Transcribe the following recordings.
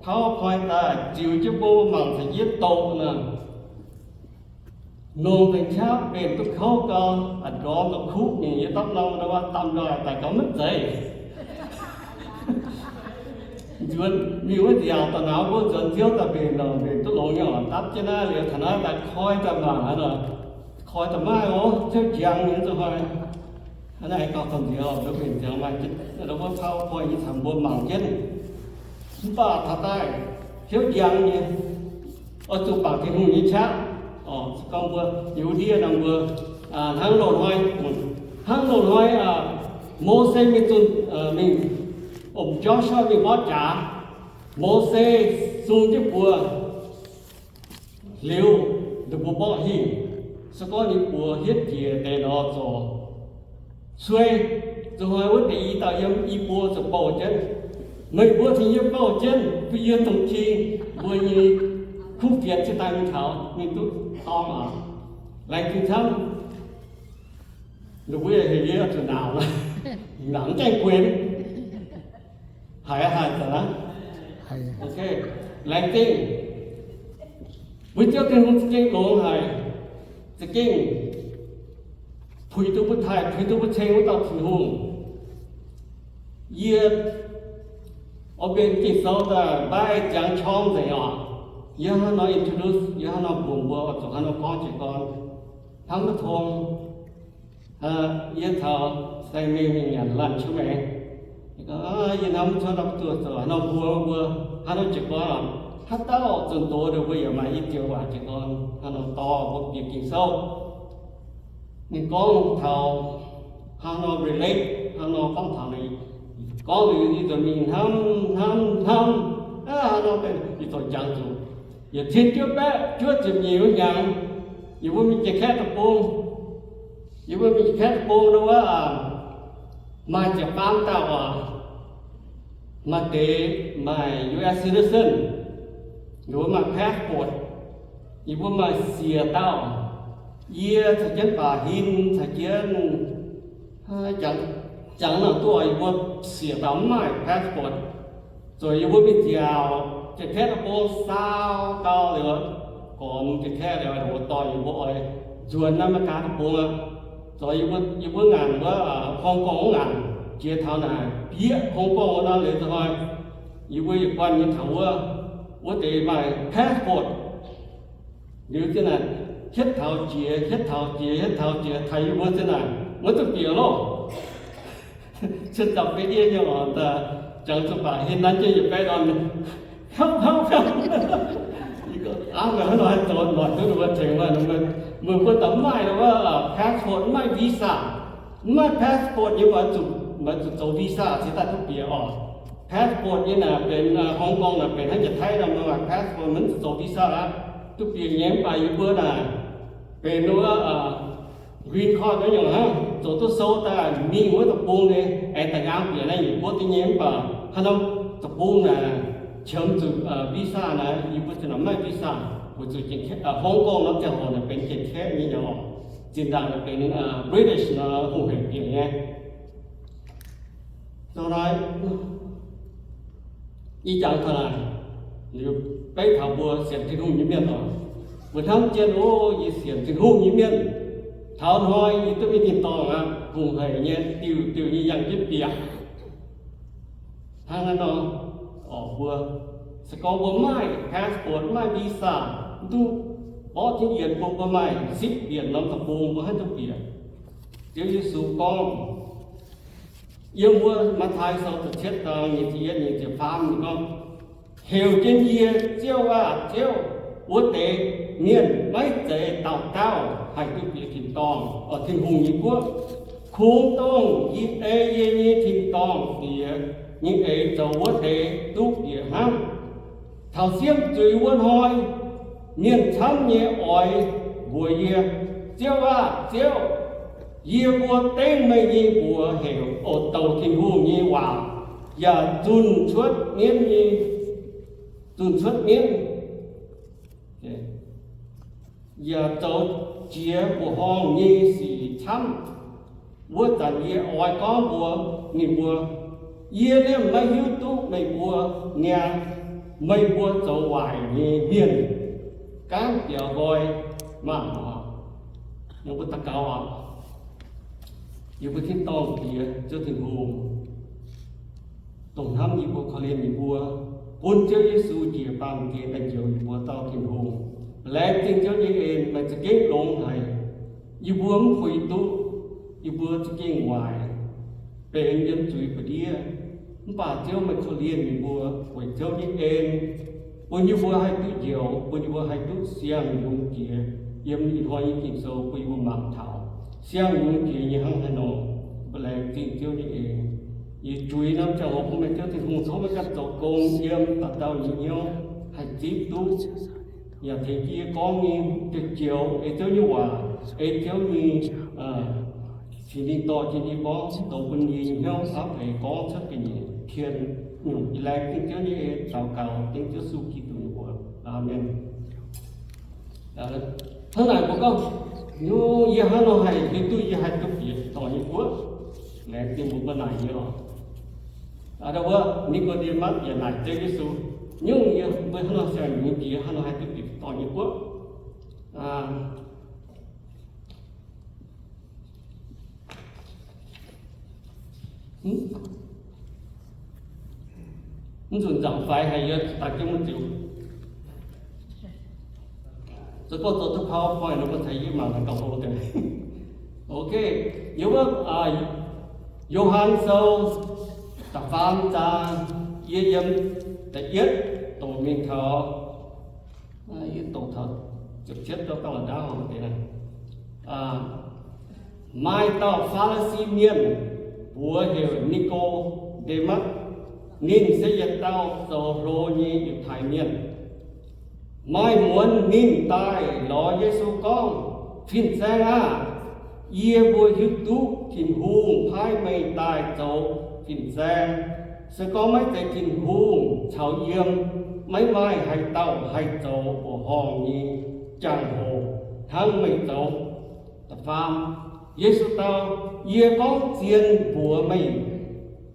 PowerPoint daaih ziux jienv bun mbuo mangc caux jienv doqc nor. Longc zengc qaqv benx duqv kouv gau, a'ndorm gauh kuqv mingh yiem dapv norm nor, daaih ndoih daaih gauh maiv zeiz. Nzuonx mingh wuov nziaauc daaih naaic mbuo nzuonx nziouv daaih mbenc longc, mbenc duqv longx nyei oc. Dapv jienv naaiv liuz taux naaiv daaih koi daaih mangc aqv nor, koi daaih maiv oc, ziouv njang nyei zuqc hnoi. Hnangv naaiv gauh gamh nziex oc, mbenc nziaauc maaih jienv, wuov PowerPoint nyei caux mbuo mangc jienv. Mv baac taux daaih ziouv njang nyei, oix zuqc bangc Tin-Hungh nyei qaqv. Oc, se gorngv mbuo yiem ndiev nor mbuo hnangv loz-hnoi, hnangv loz-hnoi, Mose mingh zunh, mingh, ong, Joshua mingh mborqv jaax. Mose sung jienv buoz liuz, ninh mbuo mborqv hingh. Se gorngv ninh buoz hietv njiec deix nor zoux suei, zuqc hnoi wuov deix i dauh yiem i buo zuqc bouh jienv. Meih mbuo cingx yiem bouh jienv, bun yie dongh king mbuo nyei kuv fienx cingx daaih mingh taux mingh duqv dorng aqv. Laengz zingh camv. Ninh mbuo yaac heuc yie zuqc nauz, nauz mv gaengh guenx. Haiz haic zanc aqv. Laengz zingh. Mbuo Ziouv Tin-Hungh za'gengh longx haic, za'gengh puix duqv mbuo taaih, puix duqv mbuo ceng wuov dauh Tin-Hungh. Yie oix mbenc Ging-Sou daaih mbaih ziangx qorng nzengc oc. Yie hnangv nor introduce, yie hnangv nor mbuox mbuo oix zuqc hnangv nor gorngv jiez gorn. Hnamv maiv tong, yie caux saeng mengh mingh nyanc lunch wuov maengx. Yie hnamv maiv cuotv nor, duqv zoux haaix nor mbuox mbuo, haaix nor jiez gorn oc. Haaix dauh zunh doz ninh mbuo yaac maaih i joux waac jiez gorn, haaix nor dorh mbuo bieqc Ging-Sou. Ninh gorngv taux haaix nor relate, haaix nor gorngv taux ninh, gorngv liuz yie nzuonx mingh hnamv hnamv hnamv, aav, haaix nor benx yie zoux jangx zuqc. Yietc cin juov baeqv juov ziepc nyeic wuov hnyangx, yie mbuo mingh Janx-Kaeqv deic-bung. Yie mbuo mingh Janx-Kaeqv deic-bung nor wuov, maaih ziepc faam dauh oc. Maaih deix maaih U S citizen, ninh mbuo maaih passport. Yie mbuo maaih siec dauh. Yie caux jienv Baac Hin caux jienv, jangx, jangx nangc duqv oc, yie mbuo siec dauh mv maaih passport. Zoux yie mbuo mingh nziaauc Janx-Kaeqv deic-bung saau gau liuz, gormx Janx-Kaeqv liuz, ninh mbuo dorh yie mbuo oix nzuonx America deic-bung aqv. Zoux yie mbuo, yie mbuo ngaanc wuov, Hong Kong wuov ngaanc, jiex taux naaic bieqc Hong Kong wuov nor liuz, hnoi yie mbuo yietc guanh nyei taux wuov, wuov deix maaih passport. Liuz zinh naaic, hietv taux jiex, hietv taux jiex, hietv taux jiex, taux yie mbuo zinh naaic, maiv duqv bieqc loh. Cien dauh beiv ndiev nyei oc, jangx zuqc Baac Hin nanv jienv yietc baeqv ndorn, hnamv hnamv hnamv. Aav, meih hnangv nor haih zoux noic duqv ninh mbuo tengx meih, meih mbuo daaih mv maaih wuov passport, mv maaih visa. Mv maaih passport nyei maiv zuqc, maiv zuqc zoux visa cingx daaih duqv bieqc oc. Passport nyei naaic benx, Hong Kong naaic benx hnangv Janx-Taiv nor, maaih passport maiv zuqc zoux visa aqv. Duqv bieqc nyei mv baac yie mbuo naaic benx wuov green card wuov nyungc hnangv, zoux duqv sou daaih mingh wuov deic-bung nyei, aengx daaih nqaang bieqc naaiv yietc buotv deix nyei mv baac hnangv norm deic-bung naaic qiemx zuqc visa naaic, yie mbuo zinh naaic maiv maaih visa, weic zuqc Hong Kong nor ziangh hoc naaic benx Janx-Kaeqv nyei nyei oc. Zinh ndaangc naaic benx British nor hungh hec bieqc nyei. Zoux naaiv, ih jangx taux naaic, liuz beiv taux mbuo sienx Tin-Hungh nyei mienh oc. Mbuo hnamv jienv, o, yie sienx Tin-Hungh nyei mienh, taux hnoi yie duqv mingh tin-dorngh aqv, hungh hec nyei, diuh diuh nyei yangh jienv bieqc. Hnangv naaiv nor, oc, mbuo se gorngv mbuo maaih passport, maaih visa, mv duqv mborqv jienv yienx bung, mbuo maaih sipv yienc norm deic-bung mbuo haih duqv bieqc. Ziouv Yesu gorngv, yiem wuov Matv^taai Sou da'cietv zaang nyic ziepc yietv, nyic ziepc faam ninh gorngv, heuc jienv yie, Ziouv aah! Ziouv! Wuov deix mienh maiv zeiz dauh dauh haih duqv bieqc tin-dorngh, oc, Tin-Hungh nyei guoqv. Kungx dongh yie ei yie nyei tin-dorngh bieqc nyei eix zoux wuov deix duqv bieqc hnangv. Taux siemv zuiz wuov hnoi, mienh camv nyei oix mbuox yie, Ziouv aah! Ziouv! Yie mbuo dengv meih nyei mbuox heuc oc douc Tin-Hungh nyei waac, yaac zunh cuotv mienv nyei, zunh cuotv mienv, yaac zoux jiex mbuoqc horngh nyei sic camv. Wuov zanc yie oix gorngv mbuox ninh mbuo, Yie liemh maiv hiuv duqv meih mbuo niaa. meih mbuo zoux waaic nyei mienh gaanv biaux nqoi maah! Mbuo daux gaux oc. Yie mbuo tin-dorngh Diex, Ziouv Tin-Hungh, dongh hnamv yie mbuo, korv-lienh yie mbuo, bun Ziouv Yesu njiec baamh gen daaih njoux yie mbuo dauh Tin-Hungh. Laengz zingh Ziouv nyei en, meih za'gengh longx haic. Yie mbuo mv puix duqv, yie mbuo za'gengh waaic, benx yiem zuiz ba'ndiev. Mv baac Ziouv, meih korv-lienh yie mbuo weic Ziouv nyei en, bun yie mbuo haih duqv njoux, bun yie mbuo haih duqv siang-yungz jiex yiem ih hnoi nyei Ging-Sou bun yie mbuo mangc taux siang-yungz jiex nyei hnangv haaix nor. Mbuo laengz zingh Ziouv nyei en. Yie juix norm ziangh hoc bun meih Ziouv Tin-Hungh tov meih ganh zoux gong yiem dauh dauh nyei hnyouv, haih zipv duqv yaac tengx yie gorngv nyei joux, ei Ziouv nyei waac, ei Ziouv nyei Singx Lingh dorh jienv yie gorngv, dongh bun yie nyei hnyouv aapv eix gorngv cuotv ga'nyiec tien nyungc. Yie laengz zingh Ziouv nyei en, daux gaux dengv Ziouv Yesu Giduc nyei mbuox. Aamen. Hnangv naaic mbuo gorngv, Yie hnangv nor haih hiuv duqv yie haih duqv bieqc dorh nyei guoqv? Laengz zingh mbuo mbuo naaic nyei oc. Wuov Ni^ko^nde^matv yaac naaic Ziouv Yesu, Nyungc yie mbuo hnangv nor siang-yungz jiex, hnangv nor haih duqv bieqc dorh nyei guoqv? Mv nzunc nzangc-faix haic, yie daaih jienv mv ziux. Zoux gorngv zoux duqv PowerPoint nor, mbuo caux yie mangc gaax gauh hlo deix. Ok, yiem wuov Yo^han Sou da'faam zaang, yie yiem da'yietv doqc mingh taux, yie doqc taux ziepc cietv, maaih dauh Faa^li^si Mienh, mbuox heuc Ni^ko^nde^matv. Ninh se yietc dauh zoux hlo nyei Yiutai Mienh. Maaih muonz ninh daaih lorz Yesu gorngv, Fin-Saeng aah! Yie mbuo hiuv duqv Tin-Hungh paaiv meih daaih zoux fin-saeng. Se gorngv maiv zeiz Tin-Hungh caux yiem, maiv maaih haaix dauh haih zoux mbuoqc horngh nyei jangx-hoc hnangv meih zoux. Yesu dau, Yie gorngv zien mbuox meih,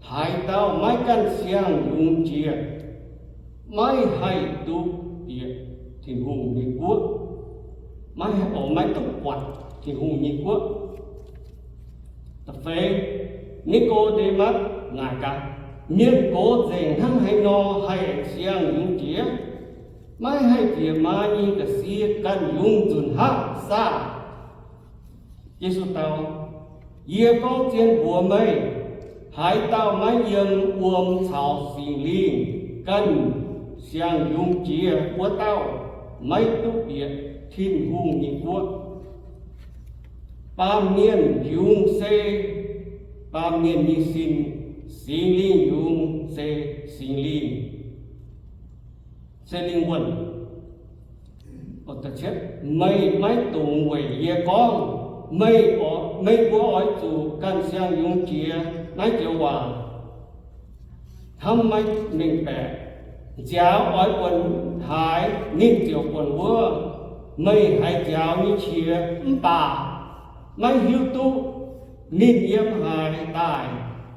haaix dauh maiv ganh siang-yungz jiex, maiv haih duqv bieqc Tin-Hungh nyei guoqv, maiv, maiv duqv buatc Tin-Hungh nyei guoqv. Da'feix, Ni^ko^nde^matv naaic gaax, Mienh gox nzengc hnangv haaix nor haih siang-yungz jiex? Maiv haih bieqc maa nyei ga'sie ganh yungz nzunc hapv saah? Yesu dau, Yie gorngv zien mbuox meih, haaix dauh maiv yiem wuom caux Singx Lingh ganh siang-yungz jiex wuov dauh, maiv duqv bieqc Tin-Hungh nyei guoqv. Baamh mienh yungz se baamh mienh nyei sin, Singx Lingh yungz se Singx Lingh, se lingh wuonh. Meih maiv dungx weic yie gorngv, meih, meih mbuo oix zuqc ganh siang-yungz jiex naaiv joux waac hnamv maiv mengh baeqc. Nziaaux oix buonc haaix, ninh ziouc buonc wuov. Meih haiz nziaaux nyei qiex mv baac maiv hiuv duqv ninh yiem haaix daaih,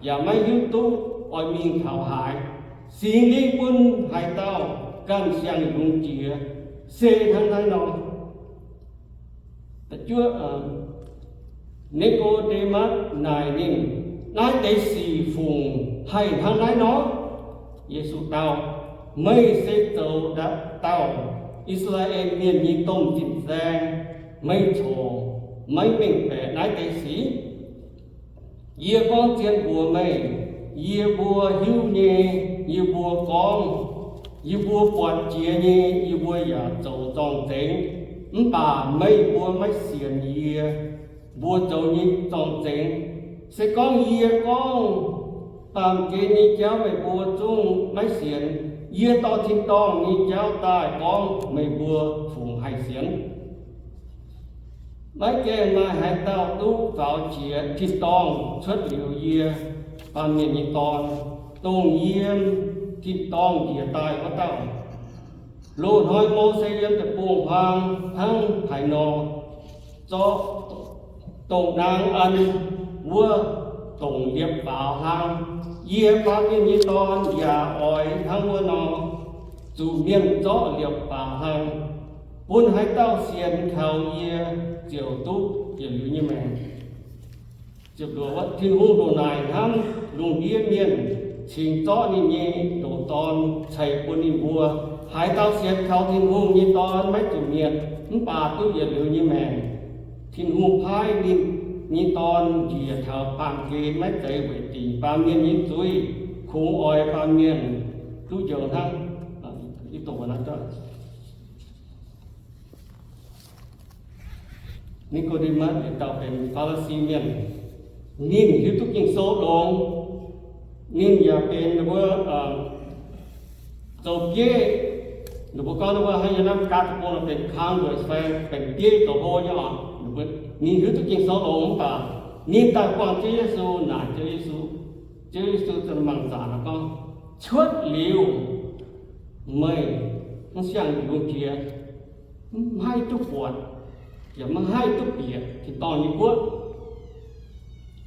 yaac maiv hiuv duqv oix mingh taux haaix. Singx Lingh bun haaix dauh ganh siang-yungz jiex se hnangv naaiv nor. Ni^ko^nde^matv naaic ninh, Naaiv deix sic fungc haih hnangv naaiv nor? Yesu dau, Meih se zoux dauh I^saa^laa^en Mienh nyei domh fin-saeng, meih corc maiv mengh baeqc naaiv deix sic? Yie gorngv zien mbuox meih, yie mbuo hiuv nyei yie mbuo gorngv, yie mbuo buatc jiex nyei yie mbuo yaac zoux zorng-zengx. Mv baac meih mbuo maiv sienx yie mbuo zoux nyei zorng-zengx. Se gorngv yie gorngv baamh gen nyei jauv meih mbuo zungv maiv sienx, yie dorh tin-dorngh nyei jauv daaih gorngv meih mbuo fungc haih sienx? Maiv gaengh maaih haaix dauh duqv faaux jiex tin-dorngh cuotv liuz yie, Baamh Mienh nyei Dorn, dongh yiem tin-dorngh njiec daaih wuov dauh. Loz-hnoi Mose yiem deic-bung-huaang hnangv haaix nor zorqv dongh naang an wuov dongc liepc faaux hlang, yie, Baamh Mienh nyei Dorn, yaac oix hnangv wuov nor. zuqc mienh zorqv liepc baac hlang, bun haaix dauh sienx kaux yie ziouc duqv yietc liuz nyei maengc. Tin-Hungh ndongc naaic hnamv lungh ndiev mienh, cingx zorqv ninh nyei ndoqc Dorn ceix bun ninh mbuo. Haaix dauh sienx kaux Tin-Hungh nyei Dorn maiv zuqc mietc, mv baac duqv yietc liuz nyei maengc. Tin-Hungh paaiv ninh nyei Dorn njiec taux baamh gen maiv zeiz weic dingc baamh mienh nyei zuiz, kungx oix baamh mienh duqv njoux hnangv. Ni^ko^nde^matv dauh benx Faa^li^si Mienh. Ninh hiuv duqv Ging-Sou longx. Ninh yaac benx wuov zoux bieiv. Ninh mbuo gorngv wuov haaix nyungc naaiv, gaax deic-bung benx kang fai benx bieiv zoux hlo nyei oc. Ninh hiuv duqv Ging-Sou longx mv baac ninh daaih buangh Ziouv Yesu, naaic Ziouv Yesu. Ziouv Yesu mangc zaanc gorngv, cuotv liuz meih mv siang-yungz jiex, mv haih duqv buatc yaac mv haih duqv bieqc tin-dorngh nyei guoqv.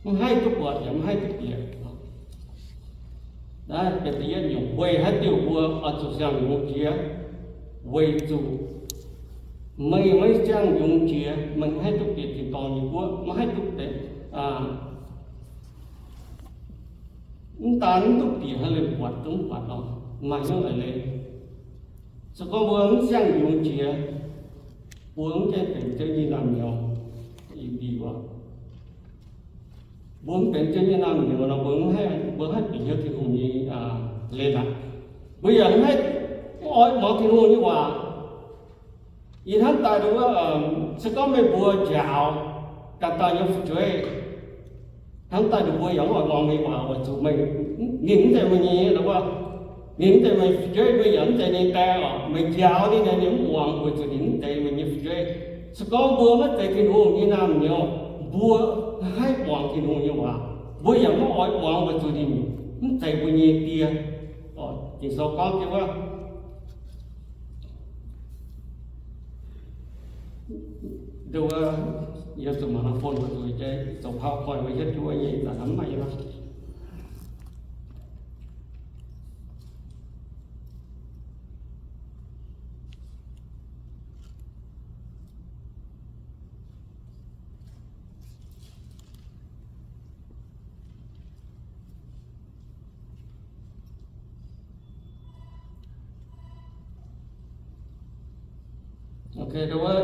Mv haih duqv buatc yaac mv haih duqv bieqc. Naaiv benx da'yietv nyungc weic haaix diuc mbuo oix zuqc siang-yungz jiex, weic zuqc meih maiv siang-yungz jiex, meih mv haih duqv bieqc tin-dorngh nyei guoqv, mv haih duqv benx, mv daan mv duqv bieqc, haaix leih buatc zungv buatc oc, maaih hnyouv eix leiz. Se gorngv mbuo mv siang-yungz jiex, mbuo mv gaengh benx Ziouv nyei naamh nyouz. Mbuo mv benx Ziouv nyei naamh nyouz nor, mbuo mv haih, mbuo haih bieqc hnyouv Tin-Hungh nyei leiz-latc. Mbuo yaac mv haih, mv oix muangx Tin-Hungh nyei waac. Yie hnamv daaih wuov, se gorngv meih mbuo njaaux ganh dauh nyei fu'jueiv, hnamv daaih ninh mbuo yaac mv oix muangx meih waac weic zuqc meih, ninh mv zeiz meih nyei, ninh mv zeiz meih fu'jueiv, meih yaac mv zeiz ninh die oc. Meih njaaux ninh, ninh mv muangx weic zuqc ninh mv zeiz meih nyei fu'jueiv. Se gorngv mbuo maiv zeiz Tin-Hungh nyei naamh nyouz, mbuo haih muangx Tin-Hungh nyei waac, mbuo yaac mv oix muangx weic zuqc ninh mv zeiz mbuo nyei die. Ging-Sou gorngv jienv wuov, yie zuqc mangc phone weic zuqc zoux PowerPoint maiv hietv duqv nyei, ih zanc mv maaih aqv.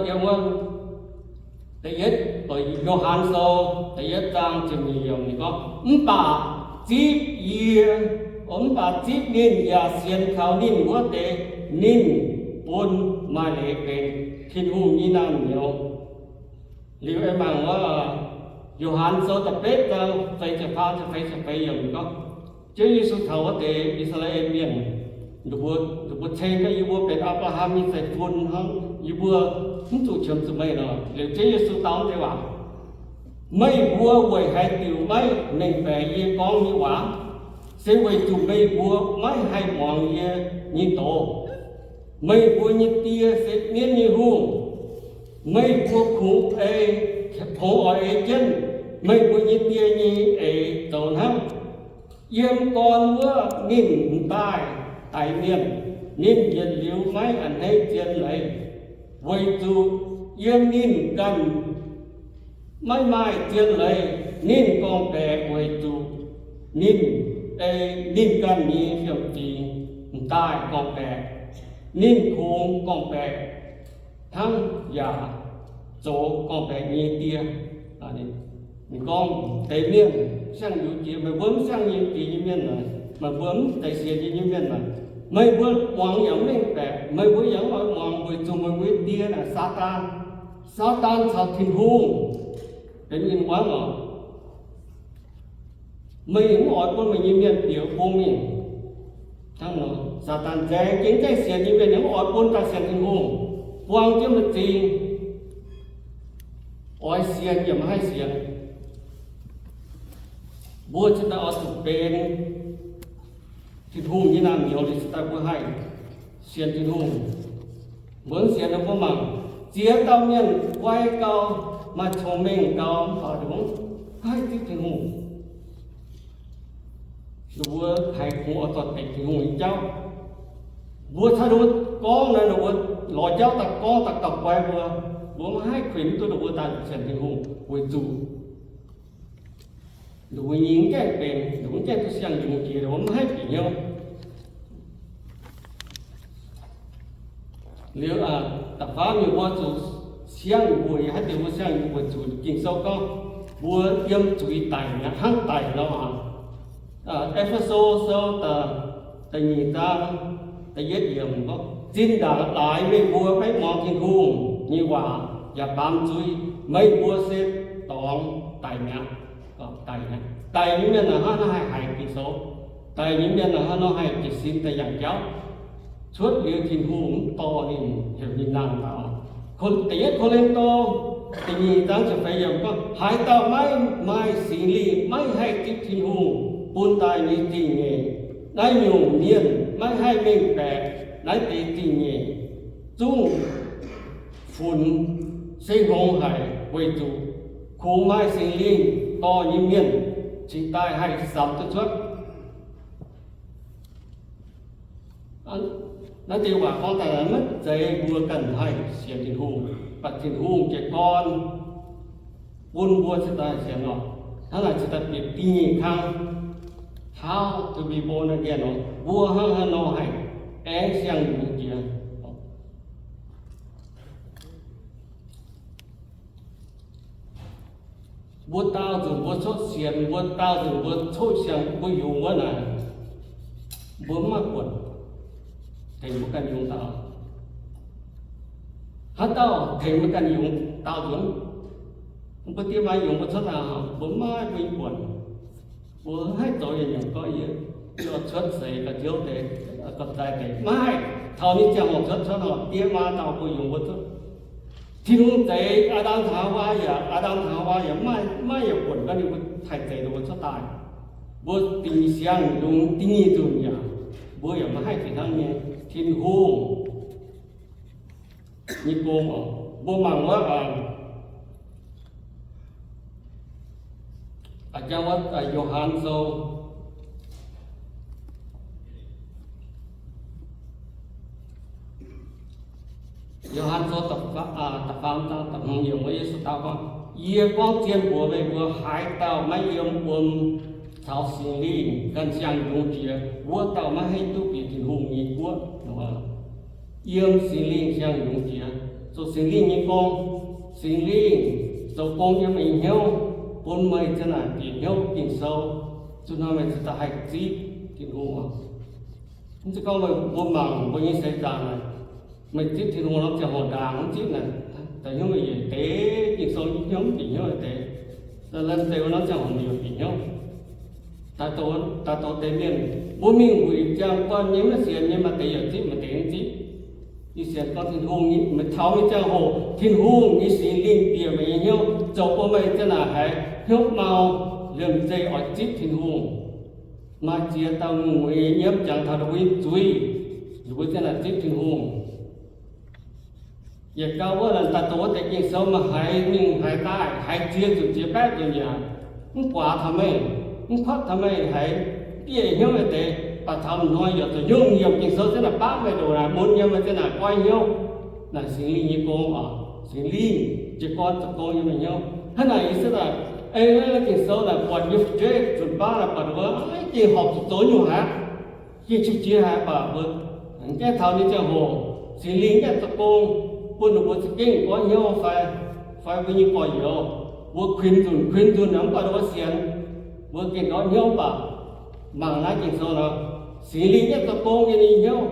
Yiem wuov da'yietv, Yo^han Sou da'yietv zaang ziepc nyeic yiemc ninh gorngv, mv baac zipv yie, mv baac zipv ninh yaac sienx kaux ninh wuov deix, ninh bun maaih leiz benx Tin-Hungh nyei naamh nyouz. Liuz aengx mangc wuov Yo^han Sou da'betv zaang feix ziepc faam, feix ziepc feix yiemc ninh gorngv, Ziouv Yesu taux wuov deix I^saa^laa^en Mienh, ninh mbuo ceng gorngv, yie mbuo benx Apc^laa^ham nyei zeiv-fun hnangv, yie mbuo mv zuqc qiemx zuqc meih nor. Liuz Ziouv Yesu dau deix waac, meih mbuo weic haaix diuc maiv mengh baeqc yie gorngv nyei waac? Se weic zuqc meih mbuo maiv haih muangx yie nyei doz. Meih mbuo nyei die se mienv nyei hungh. Meih mbuo kungx ei, kungx oix ei jienv meih mbuo nyei die nyei eix zoux hnangv. Yiem gorn wuov ninh m'daaih daix mienh, ninh yietc liuz maiv a'hneiv zien leiz, weic zuqc yiem ninh ganh maiv maaih zien leiz. Ninh gorngv-baeqc weic zuqc ninh ei ninh ganh nyei fiem-fingx m'daaih gorngv-baeqc. Ninh kungx gorngv-baeqc hnangv yaac zoux gorngv-baeqc nyei die. Ninh gorngv, deix mienh siang-yungz jiex, meih mbuo mv siang-yungz jiex nyei mienh naaic, meih mbuo mv deix sienx yie nyei mienh naaic, meih mbuo muangx yaac mv mengh baeqc, meih mbuo yaac mv oix muangx, weic zuqc meih mbuo nyei die naaic Saadaan. Saadaan caux Tin-Hungh benx in-wangv oc. Meih mv oix bun meih nyei mienh bieqc bung mingh. Hnangv nor, Saadaan nzaeng jienv gaengh sienx nyei mienh, mv oix bun daaih sienx Tin-Hungh, buang jienv m'zing, oix sienx yaac maiv haih sienx. Mbuo cingx daaih oix zuqc benx Tin-Hungh nyei naamh nyouz liuz cingx daaih mbuo haih sienx Tin-Hungh. Mbuo mv sienx nor mbuo mangc, ziex dauh mienh guai gau, maaih cong-mengh gau, mv baac mv haih zipv Tin-Hungh. Ninh mbuo haiz kungx oix zorqv dengc Tin-Hungh nyei jauv. Mbuo caux ninh mbuo gorngv naaiv, ninh mbuo lorz jauv daaih gorngv daaih gauh guai mbuo, mbuo maiv haih kuinx duqv ninh mbuo daaih sienx Tin-Hungh weic zuqc ninh mbuo nyei mv gaengh benx, ninh mbuo mv gaengh duqv siang-yungz jiex, ninh mbuo maiv haih bieqc hnyouv. Liuz, da'faam nyungc mbuo zuqc siang-yungz, mbuo yaac haaix diuc mbuo siang-yungz weic zuqc Ging-Sou gorngv mbuo yiem zuiz daic mi'aqv, hnangv daic nor aqv. E^fe^so Sou da'nyeic zaang da'yietv yiemc gorngv, Zinh ndaangc laaix meih mbuo maiv muangx Tin-Hungh nyei waac yaac baamz zuiz, meih mbuo se dorngx daic mi'aqv. Daic mi'aqv. Daic nyei mienh naaic hnangv nor haih haiz Ging-Sou. Daic nyei mienh naaic hnangv nor haih jiez sin daaih yangh jauv, cuotv liuz Tin-Hungh mv dorh ninh heuc ninh nangh daaih. Da'yietv Ko^lin^to da'nyeic zaang ziepc feix yiemc gorngv, Haaix dauh maiv maaih Singx Lingh maiv haih zipv Tin-Hungh bun daaih nyei zingh nyeic. Naaiv nyungc mienh maiv haih mengh baeqc naaiv deix zingh nyeic, zungv funx se hngongx haic, weic zuqc kungx maaih Singx Lingh dorh nyei mienh cingx daaih haih samx duqv cuotv. Naaiv deix waac gorngv daaih maiv zeiz mbuo ganh haih sienx Tin-Hungh, mv baac Tin-Hungh jiez gorn bun mbuo cingx daaih sienx oc. Hnangv naaic cingx daaih bieqc dingh nyeic kang, how to be born again oc. Mbuo hnangv haaix nor haih aengx siang-yungz jiex? Mbuo daauh nzunc mbuo cuotv sienx, mbuo daauh nzunc mbuo coqv siang, mbuo yungz wuov naaic, mbuo mv maaih buonc tengx mbuo ganh yungz daauh. Haaix dauh tengx mbuo ganh yungz daauh nzunc? Mbuo diex maa yungz mbuo cuotv naaic, mbuo mv maaih mbuo nyei buonc. Mbuo haih zoux yietc nyungc gorngv yie cuotv seix ga'nziouv deix, ga'zai deix, maiv haih. Taux ninh ziangh hoc cuotv, cuotv nor, diex maa dauh mbuo yungz mbuo cuotv. Tin-Hungh zeix Aa^ndam caux Haawaa yaac, Aa^ndam caux Haawaa yaac maiv maaih yietc buonc gorngv ninh mbuo haih zeix ninh mbuo cuotv daaih. Mbuo dingc siang-yungz dingh nzunc yaac, mbuo yaac maiv haih fih hnangv nyei. Tin-Hungh nyei gong oc. Mbuo mangc wuov, aa, jang wuov, Yo^han Sou, Yo^han Sou da'faam zaang da'hmz yiemc wuov, Yesu dau gorngv, Yie gorngv zien mbuox meih mbuo, haaix dauh maiv yiem wuom caux Singx Lingh ganh siang-yungz jiex, wuov dauh maiv haih duqv bieqc Tin-Hungh nyei guoqv. Yiem Singx Lingh siang-yungz jiex, zoux Singx Lingh nyei gong. Singx Lingh zoux gong yiem meih nyei hnyouv, bun meih ziang naaic bieqc hnyouv Ging-Sou, zuqc hnoi meih ziouc daaih haih zipv Tin-Hungh oc. Mv zeiz gorngv mbuo mangc mbuo nyei seix zaangc naaic, meih zipv Tin-Hungh nor ziangh hoc ndaangc mv zipv naaic, da'hnyouv meih yietc deix, Ging-Sou hnyouv mv bieqc hnyouv yietc deix. Lomh nzoih wuov norm ziangh hoc meih yietc bieqc hnyouv. Daaih doz, daaih doz deix mienh, mbuo mingh wuic ziangh guanh nyei, maiv sienx nyei, maaih deix yaac zipv, maaih deix mv zipv. Ih sienx gorngv Tin-Hungh nyei, meih taux nyei ziangh hoc, Tin-Hungh nyei Singx Lingh bieqc meih nyei hnyouv, zoux bun meih ziang naaic haiz hnyouv mau, liemh zeih oix zipv Tin-Hungh. Maaih ziex dauh ngongh nyei nyiemv jangx taux ninh mbuo nyei zuiz, ninh mbuo ziang naaic zipv Tin-Hungh. Yietc gau wuov, daaih doz wuov deix Ging-Sou maaih haiz mingh haiz daaih, haiz ziex nzunc ziex baeqv nzunc yaac mv guaax taux meih, mv kuatv taux meih, haiz bieqc hnyouv nyei deix, baac taux m'hnoi yaac zoux hnyouv yiemc Ging-Sou ziang naaic baav meih ndoqc naaic mun yiem, meih ziang naaic goiv hnyouv. Naaic Singx Lingh nyei gong oc. Singx Lingh jiez gorn zoux gong yiem meih hnyouv. Hnangv naaic yie se daaih ei naaiv Ging-Sou naaic buatc yiem fu'jueiv nzunc baav naaic buatc wuov, gengh horpc zuqc zoux nyungc haic, gengh qiex jiez haic, baac mbuo mv gaengh taux nyei ziangh hoc, Singx Lingh gaengh zoux gong bun ninh mbuo za'gengh goiv hnyouv fai, fai mbuo nyei gorx-youz, mbuo kuinx nzunc kuinx nzunc naaic mv baac ninh mbuo sienx, mbuo gengh goiv hnyouv baac mangc naaiv Ging-Sou nor, Singx Lingh gaengh zoux gong yiem ninh hnyouv.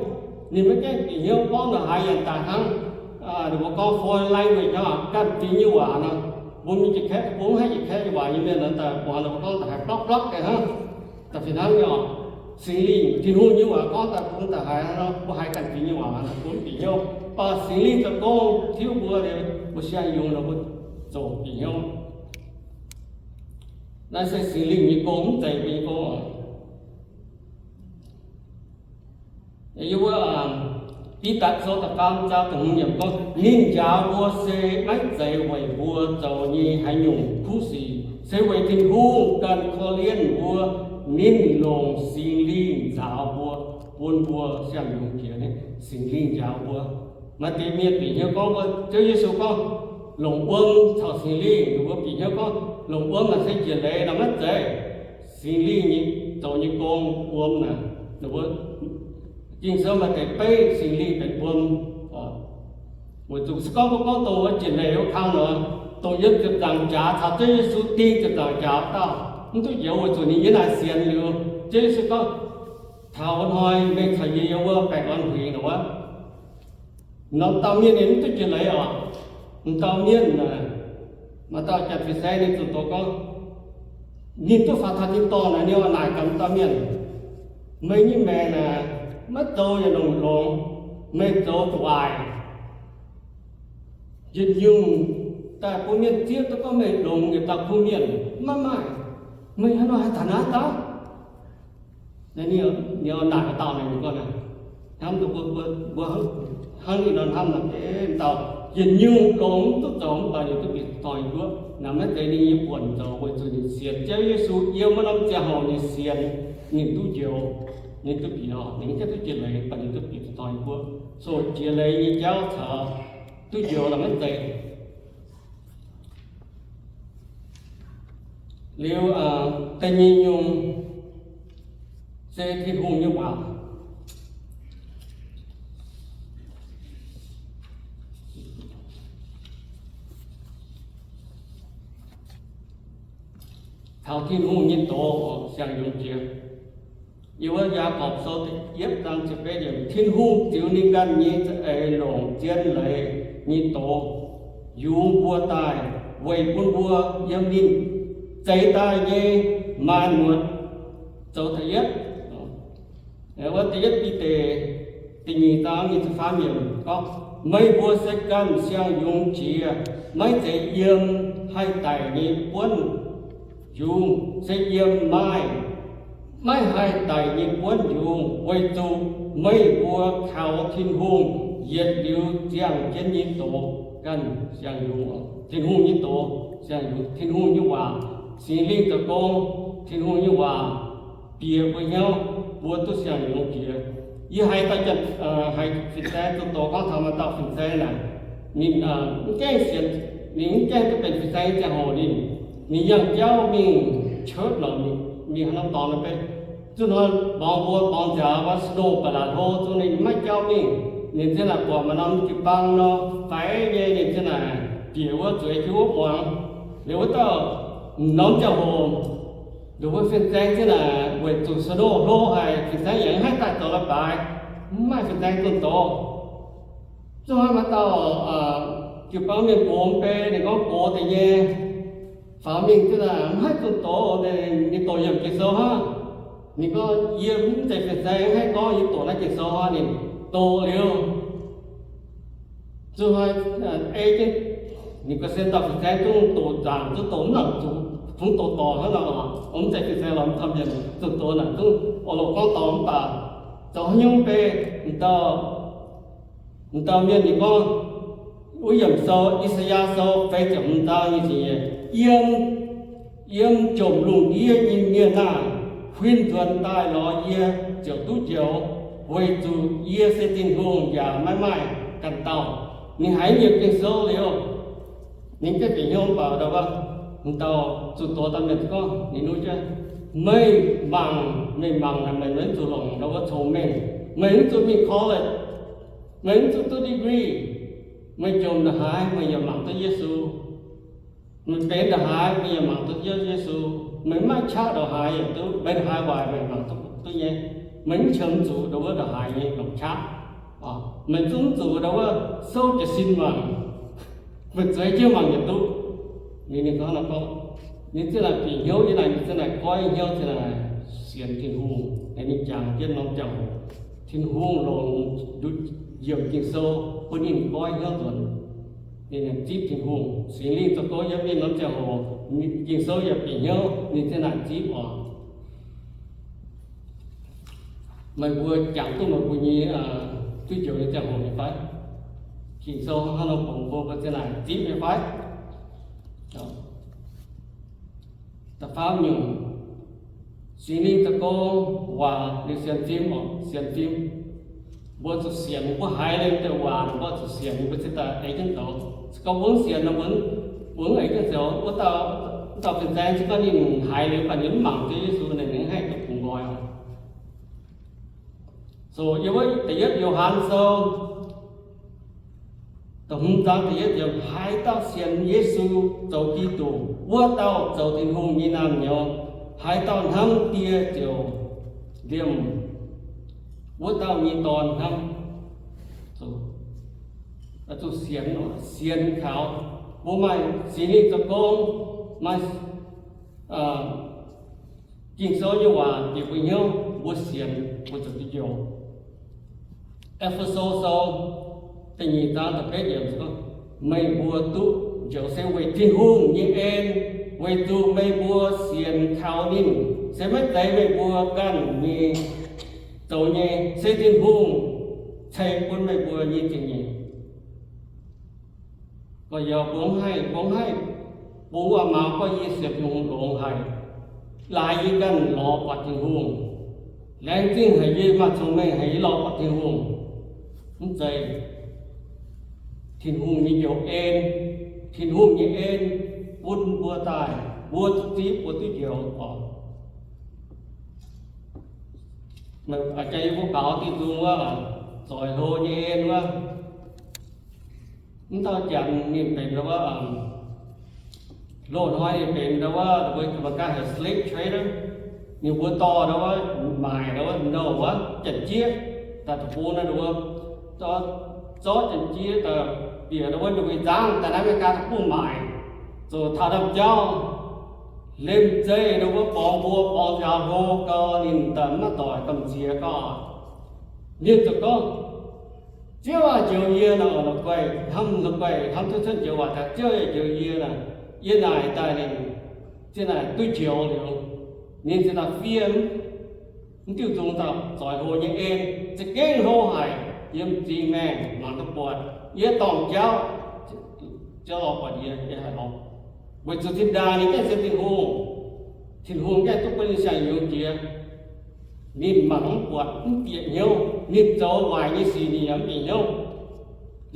Ninh maiv gaengh bieqc hnyouv gorngv ndongc haaix yaac daaih hnangv, ninh mbuo gorngv foreign language hnangv, ganh fingx nyei waac nor. Mbuo mingh jiex kaeqv, mbuo mv haih jiex kaeqv nyei waac nyei mienh nor, daaih mbuo hnangv ninh mbuo gorngv daaih haiz blokv blokv deix hnangv. Da'fih hnangv nyei oc. Singx Lingh, Tin-Hungh nyei waac gorngv daaih bun daaih haiz hnangv nor, mbuo haiz ganh fingx nyei waac nor, mbuo mv bieqc hnyouv. Baac Singx Lingh zoux gong tiuv mbuo liuz, mbuo siang-yungz nor, mbuo ziouc bieqc hnyouv. Naaiv se Singx Lingh nyei gong, mv zeiz mbuo nyei gong oc. Yie wuov, Bidatc Sou da'faam zaang da'hmz yiemc gorngv, ninh njaaux mbuo se maiv zeiz weic mbuo zoux nyei haaix nyungc kuv sic, se weic Tin-Hungh ganh korv-lienh mbuo. Ninh longc Singx Lingh nzaaux mbuo, bun mbuo siang-yungz jiex. Singx Lingh njaaux mbuo. Maaih deix mienh bieqc hnyouv gorngv mbuo, Ziouv Yesu gorngv, longc wuom caux Singx Lingh, ninh mbuo bieqc hnyouv gorngv longc wuom naaic se njiec leiz nor, maiv zeiz. Singx Lingh nyei zoux nyei gong, wuom naaic, ninh mbuo Ging-Sou maaih deix beiv Singx Lingh benx wuom. Weic zuqc se gorngv mbuo gorngv dongh wuov njiec leiz wuov kang nor, dongh yiem ziepc nzaangc jaax caux Ziouv Yesu ding ziepc nzaangc jaax dauh, mv duqv njoux weic zuqc ninh yiem naaic sienx liuz, Ziouv Yesu gorngv, taux wuov hnoi meih caux yie yiem wuov baengh orn huingx nor wuov. Norm dauh mienh ninh mv duqv njiec leiz oc. M'dauh mienh, maaih dauh janx-fin-saeng ninh zuqc doqc gorngv, ninh duqv faaux taux tin-dorngh naaic, ninh oix naaic gaax m'dauh mienh, meih nyei maengc naaic maiv zoux yietc norm longx, meih zoux duqv waaic. Yietc nyungc daaih bun mienh zieqv duqv gorngv meih longx yietc dauh kuv mienh, maiv maaih. Meih haaix nor haih taux naaiv dauh? Ninh oix naaic wuov dauh naaic, ninh gorngv naaic, hnamv mbuo, mbuo hnangv ninh nor hnamv naaic, m'dauh yietc nyungc longx duqv zoux mv baac ninh duqv bieqc dorngx guoqv. Naaic maiv zeiz ninh nyei buonc zoux, weic zuqc ninh sienx Ziouv Yesu yiem wuov norm ziangh hoc ninh sienx, ninh duqv njoux, ninh duqv bieqc, ninh mv gaengh duqv jiex leiz, mv baac ninh duqv bieqc dorngx guoqv. So jiex leiz nyei jauv caux duqv njoux naaic maiv zeiz. Liuz, da'nyeic nyungc se Tin-Hungh nyei waac. Taux Tin-Hungh nyei doz siang-yungz jiex. Yiem wuov Yaagorpc Sou da'yietv zaang ziepc betv yiemc, Tin-Hungh ziux ninh ganh nyei za'eix longc zien leiz nyei doz yungz mbuo daaih, weic bun mbuo yiem ninh zeix daaih nyei maanc muotc zoux da'yietv. Wuov da'yietv Bide da'nyeic zaang nyic ziepc faam yiemc gorngv, meih mbuo se ganh siang-yungz jiex, maiv zeiz yiem haih daic nyei buonv yungz, se yiem maaih maiv haih daic nyei buonv yungz, weic zuqc meih mbuo kaux Tin-Hungh yietc liuz ziangh jienv nyei doz ganh siang-yungz. Tin-Hungh nyei doz siang-yungz, Tin-Hungh nyei waac, Singx Lingh zoux gong, Tin-Hungh nyei waac bieqc mbuo hnyouv, mbuo duqv siang-yungz jiex. Yie haiz dauh, haiz fin-saeng zuqc doqc gorngv taux maaih dauh fin-saeng naaic, ninh mv gaengh sienx, ninh mv gaengh duqv benx fin-saeng nyei ziangh hoc ninh, ninh yangh jauv mingh church lorqc, mingh haaix norm dorngx nor, beiv zuqc hnoi mborngz mbuo mborngz nziaaux wuov snow ba'laqc hlo zungv ninh maiv jauv mingh. Ninh ziouc naaic buatc maaih norm jiu-baang nor faix nyei, ninh ziouc naaic bieqc wuov zueiz jienv wuov muangx. Liuz wuov dauh norm ziangh hoc, nduqc wuov fin-saeng ziouc naaic weic zuqc snow hlo haic, fin-saeng yaac mv haih daaih zoux leiz-baaix, mv maaih fin-saeng zunh doz. Zunh hnoi maaih dauh jiu-baang mienh gox mv bei, ninh gorngv gox deix nyei faaux mingh ziouc naaic mv haih zunh doz, ninh doqc yiemc Ging-Sou hnangv. Ninh gorngv, yie mv zeiz fin-saeng, mv haih gorngv yie doqc naaiv Ging-Sou hnangv. Ninh doqc liuz, zunh hnoi ei jienv ninh ga'sie dauh fin-saeng zungv doqc zaangc, zungv doqc mv nangc zuqc, zungv doqc dorngc hnangv nor. Mv zeiz fin-saeng lorqc, mv dauh mienh zunh doz naaic zungv oix longc gorngv dorngc mv baac zoux haaix nyungc bei, m'dauh m'dauh mienh ninh gorngv, wuov yiemc sou, I^saa^yaa Sou feix ziepc hmz zaang nyic ziepc nyeic, yiem, yiem jomc lungh ndiev nyei mienh aah! Huin nzuonx daaih lorz yie ziouc duqv njoux, weic zuqc yie se Tin-Hungh yaac maiv maaih ganh dauh. Ninh haiz yiemc Ging-Sou liuz, ninh gaengh bieqc hnyouv mv baac ndau wuov, m'dauh zunh doz dauh mienh gorngv, ninh nuqv jienv, meih mangc, meih mangc naaic meih mv zuqc longc ndau wuov cong-mengh, meih mv zuqc mingh college, meih mv zuqc duqv degree, meih jomc ndongc haaix meih yaac mangc duqv Yesu. Meih benx ndongc haaix meih yaac mangc duqv Yesu. Meih mv maaih qaqv ndongc haaix yaac duqv, meih ndongc haaix waaic meih mangc duqv, duqv nyei. Meih mv qiemx zuqc ndau wuov ndongc haaix nyei longc qaqv. Meih zungv mv zuqc ndau wuov souv jiez sin mangc. Meih zueiz jienv mangc yietc duqv. Ninh, ninh gorngv, ninh gorngv, ninh ziouc naaic bieqc hnyouv nyei naaic, ninh ziouc naaic goiv hnyouv, ziouc naaic sienx Tin-Hungh. Ninh jangx jienv norm ziangh hoc, Tin-Hungh longc nduqc yiemc Ging-Sou bun ninh goiv hnyouv nzuonx. Ninh zipv Tin-Hungh, Singx Lingh zoux gong yiem ninh norm ziangh hoc, Ging-Sou yaac bieqc hnyouv, ninh ziouc naaic zipv oc. Meih mbuo jangx duqv meih mbuo nyei duqv njoux nyei ziangh hoc nyei fai? Ging-Sou hnangv nor bungx mbuo, mbuo ziouc naaic zipv nyei fai? Da'faam nyungc, Singx Lingh zoux gong waac liuz sienx fim oc, sienx fim. Mbuo zuqc sienx, mbuo haiz liuz deix waac, mbuo zuqc sienx, mbuo cingx daaih eix jienv zoux. Se gorngv mbuo mv sienx nor, mbuo, mbuo mv eix jienv zoux, wuov dauh, wuov dauh fin-saeng se gorngv ninh haiz liuz baac ninh mv mangc Ziouv Yesu, ninh mv haih duqv bungx nqoi oc. So, yiem wuov da'yietv Yo^han Sou, da'hmz zaang da'yietv yiemc, haaix dauh sienx Yesu zoux Giduc, wuov dauh zoux Tin-Hungh nyei naamh nyouz. Haaix dauh hnamv Die ziouc liemh wuov dauh nyei dorn hnamv. Zuqc sienx, sienx kaux. Mbuo maaih Singx Lingh zoux gong, maaih Ging-Sou nyei waac bieqc mbuo hnyouv, mbuo sienx, mbuo ziouc duqv njoux. E^fe^so Sou da'nyeic zaang da'betv yiemc, meih mbuo duqv njoux se weic Tin-Hungh nyei en, weic zuqc meih mbuo sienx kaux ninh. Se maiv zeiz meih mbuo ganh nyei zoux nyei, se Tin-Hungh ceix bun meih mbuo nyei zingh nyeic. Gorx-youz, mbuo mv haih, mbuo mv haih bungx waac-maaz gorngv yie sienx Tin-Hungh longx haic, laaix yie ganh lorz buatc Tin-Hungh. Laengz zingh haic yie maaih cong-mengh haic yie lorz buatc Tin-Hungh. Mv zeiz. Tin-Hungh nyei njoux en, Tin-Hungh nyei en bun mbuo daaih, mbuo duqv zipv, mbuo duqv njoux oc. Aa, jang yie mbuo baaux diuh nzung wuov, zoix hlo nyei en wuov, mv dauh janx ninh benx ndau wuov, loz-hnoi ninh benx ndau wuov, mbuo ganh heuc slave trader. Ninh mbuo dorh ndau wuov, maaic ndau wuov, nouh wuov, janx-jieqv daaih deic-bung naaiv ndau wuov, zorqv janx-jieqv daaih bieqc ndau wuov, ninh mbuo nzangv daaih naaiv America deic-bung maaic, zoux taux ndaamv-jauv, lemh zeih ndau wuov, borngz mbuo borngz nziaaux hlo gau, ninh daaih maiv doic gamh nziex gau. Ninh ziouc gorngv, Ziouv aah! Njoux yie naaic. La'guaih hnamv, la'guaih hnamv cuotv cuotv njoux waac daaih, Ziouv aah! Njoux yie naaic. Yie naaic daaih ninh, ziouc naaic duqv njoux liuz, ninh ziouc daaih fiev mv diuh nzung dauh zoix hlo nyei en, za'gengh hlo haic, yiem m'zing maengh mangc duqv buatc. Yie dorngc jauv, Ziouv lorz buatc yie, yie haih lorz. Weic zuqc zinh ndaangc ninh gaengh sienx Tin-Hungh, Tin-Hungh gaengh duqv bun ninh siang-yungz jiex. Ninh mangc mv buatc, mv bieqc hnyouv, ninh zoux waaic nyei sic ninh yaac mv bieqc hnyouv.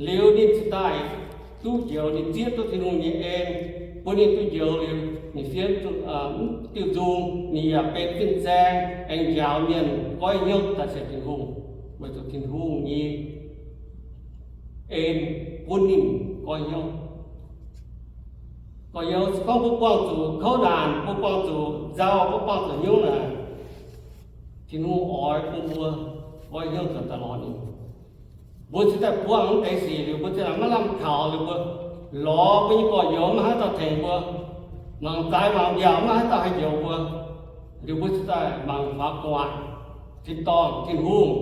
Liuz ninh cingx daaih duqv njoux, ninh zieqv duqv Tin-Hungh nyei en, bun ninh duqv njoux liuz, ninh fiev mv diuh nzung, ninh yaac benx fin-saeng aengx njaaux mienh goiv hnyouv daaih sienx Tin-Hungh, weic zuqc Tin-Hungh nyei en bun ninh goiv hnyouv. Gorx-youz, se gorngv mbuo buangh zuqc kouv naanc, mbuo buangh zuqc nzauh, mbuo buangh zuqc hnyouv naaic, Tin-Hungh oix bun mbuo goiv hnyouv zoux daaih lorz ninh. Mbuo cingx daaih buangh mv deix sic liuz, mbuo cingx daaih maiv lamh kaux liuz, mbuo lorz mbuo nyei gorx-youz maiv haaix dauh tengx mbuo, mangc zaaix mangc mbiaauc maiv haaix dauh haih njoux mbuo, liuz mbuo cingx daaih mangc faaux gu'nguaaic tin-dorngh Tin-Hungh,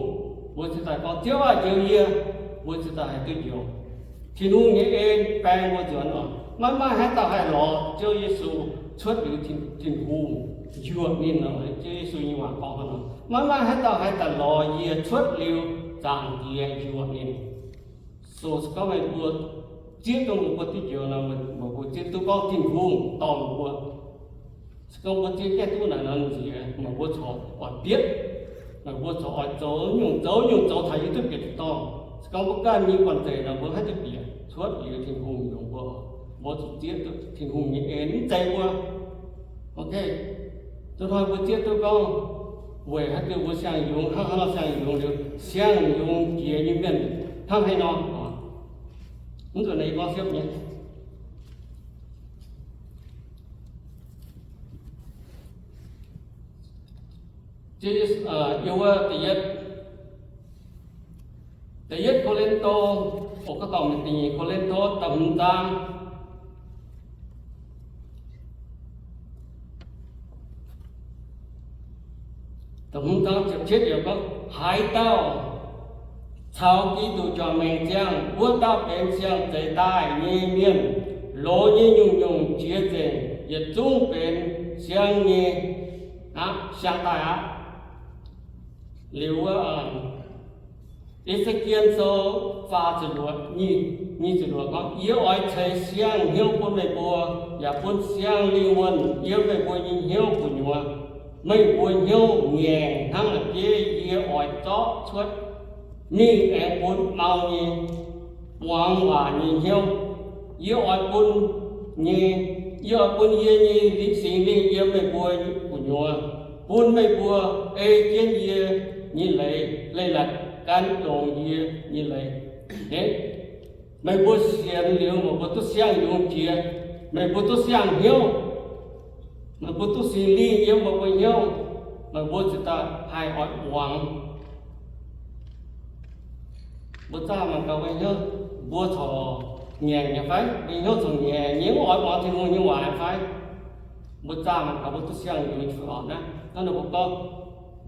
mbuo cingx daaih gorngv, Ziouv aah! Njoux yie, mbuo cingx daaih haih duqv njoux. Tin-Hungh nyei en baeng mbuo nzuonx oc. Maiv maaih haaix dauh haih lorz Ziouv Yesu cuotv liuz Tin-Hungh njuoqc ninh nor. Ziouv Yesu nyei waac gorngv hnangv nor, maiv maaih haaix dauh haih daaih lorz yie cuotv liuz Zaangc Diex njuoqc ninh. So se gorngv meih mbuo zieqv duqv meih mbuo duqv njoux nor, meih mbuo zieqv duqv gorngv Tin-Hungh dorh meih mbuo. Se gorngv mbuo zieqv gaengh duqv naaic nor, nziex meih mbuo corc oix bietv, meih mbuo corc oix zoux nyungc zoux nyungc zoux taux yie duqv bieqc tin-dorngh. Se gorngv mbuo ganh nyei buonv-zeic nor, mbuo haih duqv bieqc cuotv liuz Tin-Hungh yungz mbuo, mbuo zuqc zieqv duqv Tin-Hungh nyei en mv zeiz mbuo. Ok, duqv hnoi mbuo zieqv duqv gorngv weic haaix diuc mbuo siang-yungz hnangv haaix nor siang-yungz liuz, siang-yungz jiex nyei mienh hnangv haaix nor. Mv zuqc naaiv gorngv siepv nyei. Yiem wuov da'yietv, da'yietv Ko^lin^to, o, gorngv dorngc da'nyeic Ko^lin^to da'hmz zaang, da'hmz zaang ziepc cietv yiemc gorngv, haaix dauh caux Giduc juangc maengc ziangh, wuov dauh benx siang-zeix daaih nyei mienh. Loz nyei nyungc-nyungc jiex nzengc, yietc zungv benx siang nyei aqv, siang daaih aqv. Liuz wuov, E^se^kie^en Sou faah ziepc luoqc, nyic ziepc luoqc gorngv, Yie oix ceix siang hnyouv bun meih mbuo, yaac bun siang lingh wuonh yiem meih mbuo nyei hnyouv gu'nyuoz. Meih mbuo hnyouv ngaengc hnangv la'bieiv, yie oix zorqv cuotv mingh aengx bun mau nyei, muangx waac nyei hnyouv. Yie oix bun nyei, yie oix bun yie nyei Singx Lingh yiem meih mbuo gu'nyuoz, bun meih mbuo ei jienv yie nyei leiz, leiz-latc gan longx yie nyei leiz. Meih mbuo sienx liuz, meih mbuo duqv siang-yungz jiex, meih mbuo duqv siang-hnyouv, meih mbuo duqv Singx Lingh yiem meih mbuo hnyouv, meih mbuo ziouc daaih haih oix muangx. Mbuo zaah mangc gaax, mbuo hnyouv mbuo corc ngaengc nyei fai? Mbuo hnyouv corc ngaengc nyei, mv oix muangx Tin-Hungh nyei waac fai? Mbuo zaah mangc gaax, mbuo duqv siang-yungz fai oc naaiv. Hnangv ninh mbuo gorngv,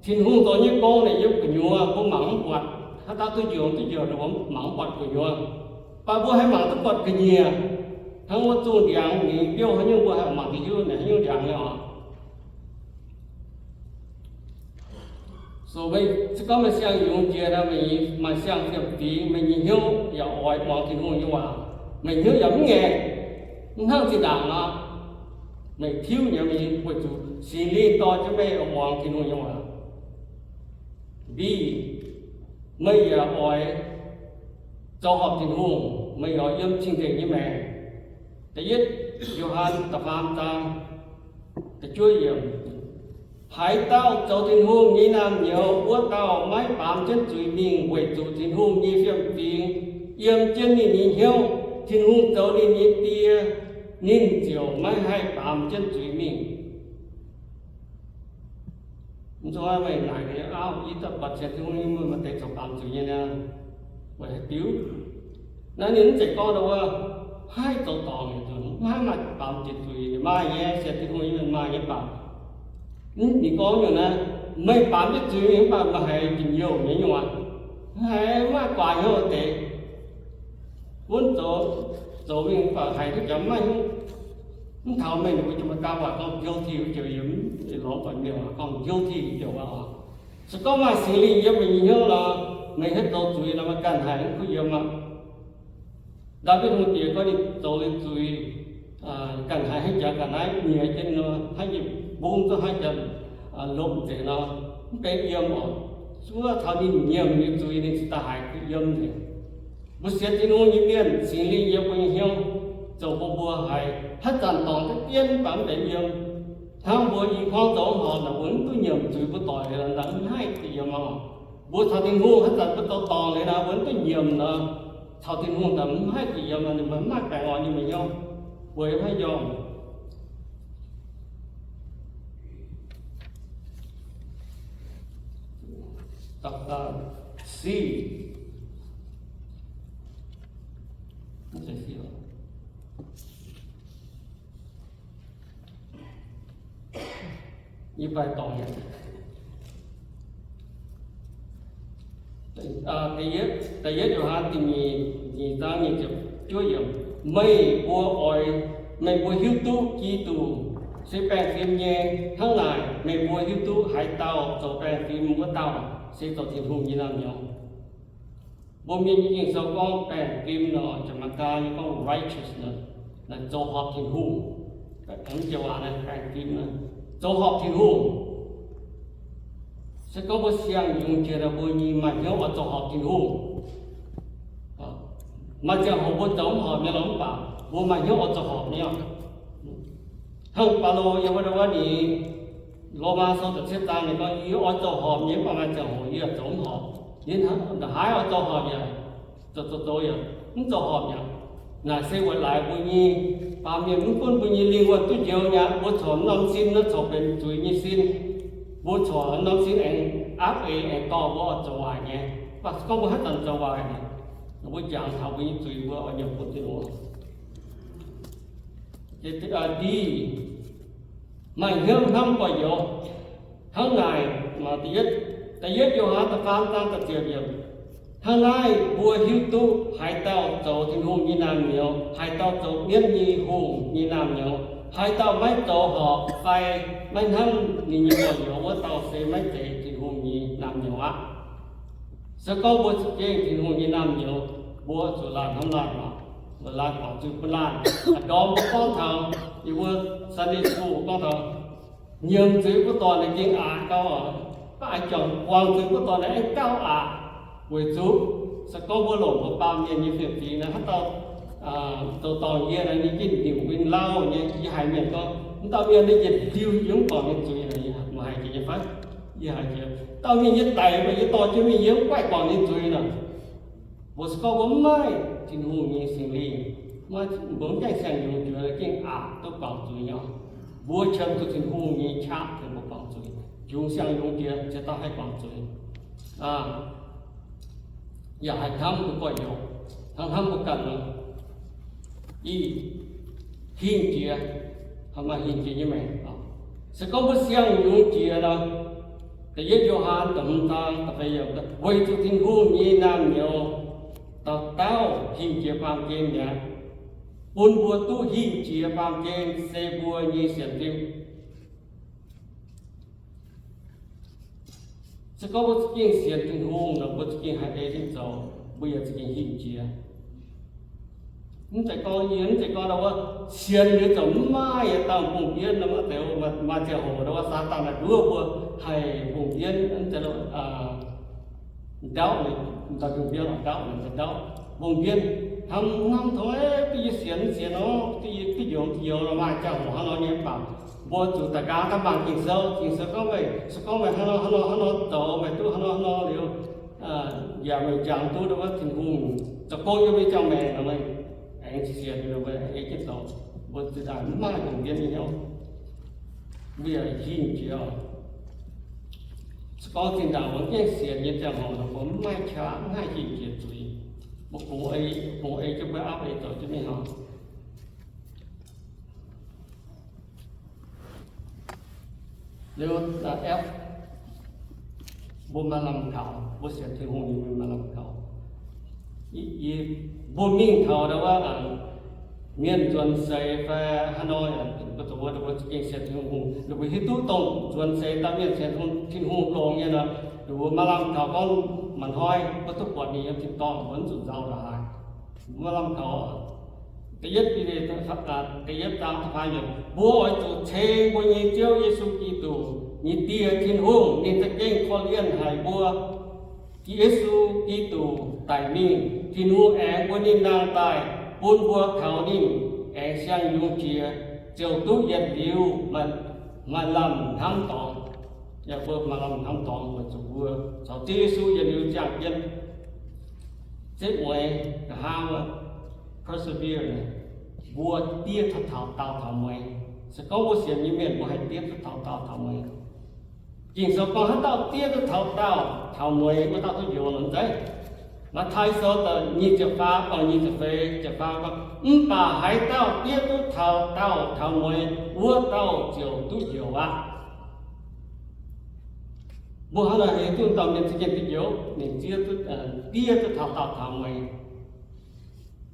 Tin-Hungh zoux nyei gong naaic yiem gu'nyuoz mbuo mangc mv buatc. Haaix dauh duqv njoux, duqv njoux, ninh mbuo mangc mv buatc gu'nyuoz. Mv baac mbuo haih mangc duqv buatc ga'nyiec, hnangv wuov zungh ndiangx, ninh biouv haaix nyungc mbuo haih mangc duqv hiuv naaic haaix nyungc ndiangx nyei oc. So meih se gorngv meih siang-yungz jiex nor, meih maaih siang-fiem-fingx, meih nyei hnyouv yaac oix muangx Tin-Hungh nyei waac, meih hnyouv yaac mv ngaengc, mv hnangv zinh ndaangc nor, meih tiuv nyei, meih weic zuqc Singx Lingh dorh jienv meih oix muangx Tin-Hungh nyei waac. Mbiv, meih yaac oix zoux horpc Tin-Hungh, meih yaac yiem cing-nzengc nyei maengc. Da'yietv Yo^han da'faam zaang da'juov yiemc. Haaix dauh zoux Tin-Hungh nyei naamh nyouz, wuov dauh maiv baamz jienv zuiz mingh, weic zuqc Tin-Hungh nyei fiem-fingx yiem jienv ninh nyei hnyouv. Tin-Hungh zoux ninh nyei Die, ninh ziouc maiv haih baamz jienv zuiz mingh. Mv zuqc meih naaic, auv, yie daaih buatc sienx Tin-Hungh nyei mienh maaih deix zoux baamz zuiz nyei niaa, weic haaix diuc? Naaiv ninh mv zeiz gorngv ndau wuov, haih zoux dorngc, mv haih maaih baamz jienv zuiz, maaih nyei, sienx Tin-Hungh nyei mienh maaih nyei baac, ninh gorngv nyungc naaiv, meih baamz jienv zuiz mingh mv baac meih haiz njien-youh nyei nyungc aqv, mv haiz maaih guaax hnyouv deix. Gunv zoux, zoux mingh mv baac haiz duqv jangx maiv, mv taux meih ninh mbuo jiex maiv gaax waac gorngv guilty wuov joux yiem, lorz buatc mienh waac gorngv guilty joux waac oc. Se gorngv maaih Singx Lingh yiem meih nyei hnyouv nor, meih hietv zoux zuiz nor, meih ganh haiz mv kuh yiem aqv. Ndaawitv Hungh Diex gorngv ninh zoux liuz zuiz, ganh haiz haaix jaax ga'naaiv nyiex jienv nor, haaix nyungc mbungv duqv haaix jaax lopv nzengc nor, mv benx yiem oc. Zuov taux ninh nyiemc nyei zuiz ninh cingx daaih haiz kuh yiem nzengc. Mbuo sienx Tin-Hungh nyei mienh, Singx Lingh yiem mbuo nyei hnyouv, zoux bun mbuo haiz haaix zanc dorngc deix dien mv baac mv benx yiem. Hnangv mbuo i hmuangv zoux mv horpc nor, mbuo mv duqv nyiemc zuiz mbuo doic liuz nor, mv haih kuh yiem oc. Mbuo caux Tin-Hungh haaix zanc mbuo zoux dorngc liuz nor, mbuo mv duqv nyiemc nor, caux Tin-Hungh daaih mv haih kuh yiem, ninh mbuo mv maaih baengh orn nyei mbuo hnyouv, mbuo mv haih njormh. Da'yietv Yo^han da'nyeic zaang nyic ziepc juov yiemc, meih mbuo oix, meih mbuo hiuv duqv Giduc se baengh fim nyei. Hnangv naaic, meih mbuo hiuv duqv haaix dauh zoux baengh fim wuov dauh se zoux Tin-Hungh nyei naamh nyouz. Mbuo Mienh nyei Ging-Sou gorngv baengh fim nor, Janx-Meigaa nyei gorngv righteousness, naaic zoux horpc Tin-Hungh. Mv joux waac naaiv baengh fim naaiv zoux horpc Tin-Hungh. Se gorngv mbuo siang-yungz jiex nor, mbuo nyei maaih hnyouv oix zoux horpc Tin-Hungh. Maaih ziangh hoc mbuo zoux mv horpc nyei lorqc, mv baac mbuo maaih hnyouv oix zoux horpc nyei oc. Hnangv Baulo yiem wuov, wuov ninh, Lomaa Sou da'cietv zaang ninh gorngv, yie oix zoux horpc nyei, mv baac maaih ziangh hoc yie zoux mv horpc. Yie nda'haaix oix zoux horpc yaac zoux, zoux, zoux yaac mv zoux horpc yaac. Naaic se weic laaix mbuo nyei baamh mienh, mv gunv mbuo nyei lingh wuonh duqv njoux nyei aqv, mbuo corc norm sin naaiv corc benx zuiz nyei sin. Mbuo corc norm sin aengx aapv eix aengx dorh mbuo oix zoux waaic nyei. Mv baac gorngv mbuo haaix zanc zoux waaic, mbuo jangx taux mbuo nyei zuiz, mbuo oix nyiemc bun Tin-Hungh. Div, maaih hnyouv hnamv gorx-youz. Hnangv naaic, da'yietv, da'yietv Yo^han da'faam zaang da'ziepc yiemc. Hnangv naaiv mbuo hiuv duqv haaix dauh zoux Tin-Hungh nyei naamh nyouz, haaix dauh zoux mienv nyei hungh nyei naamh nyouz. Haaix dauh maiv zoux horpc fai maiv hnamv ninh nyei gorx-youz, wuov dauh se maiv zeiz Tin-Hungh nyei naamh nyouz aqv. Se gorngv mbuo za'gengh Tin-Hungh nyei naamh nyouz, mbuo zuqc laanh hnamv laanh oc, laanh guangc zuiz bun laanh. A'ndorm mbuo gorngv taux, yie mbuo Sunday school gorngv taux, nyiemc zuiz mbuo dorh naaic gengh aqc gauh oc. Mv baac a'jangc guangc zuiz mbuo dorh naaic aengx gauh aqc. Weic zuqc se gorngv mbuo longc mbuo baamh mienh nyei fiem-fingx naaiv, haaix dauh zoux dorngc yie naaiv, ninh gengh nimc win lauh nyei. Yie haiz mienh gorngv, wuov dauh mienh naaiv yietc liuz yie mv guangc ninh zuiz nor, yie haiz jiex nyei fai? Yie haiz jiex. Dauh mienh yie daic mv baac yie dorh jienv mingh, yie mv guaaiv guangc ninh zuiz nor. Mbuo se gorngv mbuo mv maaih Tin-Hungh nyei Singx Lingh, mbuo mv gaengh siang-yungz jiex gengh aqc duqv guangc zuiz nyei. Mbuo qiemx zuqc Tin-Hungh nyei qaqv tengx mbuo guangc zuiz. Yungz siang-yungz jiex, ziex dauh haih guangc zuiz. Yaac haih hnamv mbuo gorx-youz, hnamv hnamv mbuo ganh nor. Ih, hingh jiex, maaih hingh jiex nyei maengc. Se gorngv mbuo siang-yungz jiex nor, da'yietv Yo^han da'hmz zaang da'feix yiemc, weic zuqc Tin-Hungh nyei naamh nyouz dauh dauh hingh jiex baamh gen mi'aqv, bun mbuo duqv hingh jiex baamh gen se mbuo nyei sienx fim. Se gorngv mbuo za'gengh sienx Tin-Hungh nor, mbuo za'gengh haih ei jienv zoux, mbuo yaac za'gengh hingh jiex. Mv zeiz gorngv, yie mv zeiz gorngv ndau wuov sienx liuz ziouc mv maaih yietc dauh bungh mbienv nor, mv zeiz. Maaih ziangh hoc ndau wuov Saadaan naaic nduov mbuo haih bungh mbienv, mv zeiz, ndauv, dauh bungh mbienv, ndauv, ndauv, bungh mbienv, hnamv hnamv tov, duqv yie sienx mv sienx nor, duqv yie duqv njoux mv njoux nor, maaih ziangh hoc hnangv nor nyei mv baac mbuo zuqc daaih nqa'haav daaih mangc Ging-Sou. Ging-Sou gorngv meih, se gorngv meih hnangv nor hnangv nor hnangv nor zoux, meih duqv hnangv nor hnangv nor liuz, yaac meih jangx duqv ndau wuov Tin-Hungh zoux gong yiem meih ziangh maengc nor, meih aengx sienx liuz, meih aengx ei jienv zoux. Mbuo zinh ndaangc mv maaih bungh mbienv nyei hnyouv, mbuo yaac hingh jiex oc. Se gorngv zinh ndaangc mbuo mv gaengh sienx nyei ziangh hoc nor, mbuo mv maaih qaqv, mv haih hingh jiex zuiz. Mbuo kungx ei, kungx ei jienv mbuo aapv ei zoux jienv mingh oc. Liuz, mbuo maaih lamh kaux, mbuo sienx Tin-Hungh nyei mienh maaih lamh kaux. Mbuo mingh taux ndau wuov mienh nzuonx seix fai haaix nor, mbuo zuqc mbuo, mbuo za'gengh sienx Tin-Hungh, ninh mbuo hiuv duqv dongh nzuonx seix dauh mienh sienx Tin-Hungh longx nyei nor, ninh mbuo maaih lamh kaux gorngv maaih hnoi mbuo duqv buatc ninh yiem tin-dorngh, mbuo mv zuqc nzauh ndongc haaix. Mbuo maaih lamh kaux. Da'yietv Bide, da'yietv zaang da'faam yiemc, mbuo oix zuqc ceng mbuo nyei Ziouv Yesu Giduc nyei Die Tin-Hungh, ninh za'gengh korv-lienh haic mbuo. Yesu Giduc daic mingh, Tin-Hungh aengx bun ninh nangh daaih, bun mbuo kaux ninh aengx siang-yungz jiex, ziouc duqv yietc liuz maaih lamh hnamv dorngx. Yaac mbuo maaih lamh hnamv dorngx weic zuqc mbuo caux Ziouv Yesu yietc liuz ziangh jienv. Setv mueiz nqa'haav wuov, persevere, mbuo diev taux taux daauh taux mueiz. Se gorngv mbuo sienx nyei mienh, mbuo haih diev duqv taux daauh taux mueiz. Ging-Sou gorngv haaix dauh diev duqv taux daauh taux mueiz, wuov dauh duqv njoux nor, mv zeiz? Matv^tai Sou da'nyeic ziepc faam, nyic ziepc feix, ziepc faam gorngv, mv baac haaix dauh diev duqv taux daauh taux mueiz, wuov dauh ziouc duqv njoux aqv. Mbuo hnangv naaic heuc duqv dauh mienh za'gengh duqv njoux, ninh diev duqv, diev duqv taux daauh taux mueiz.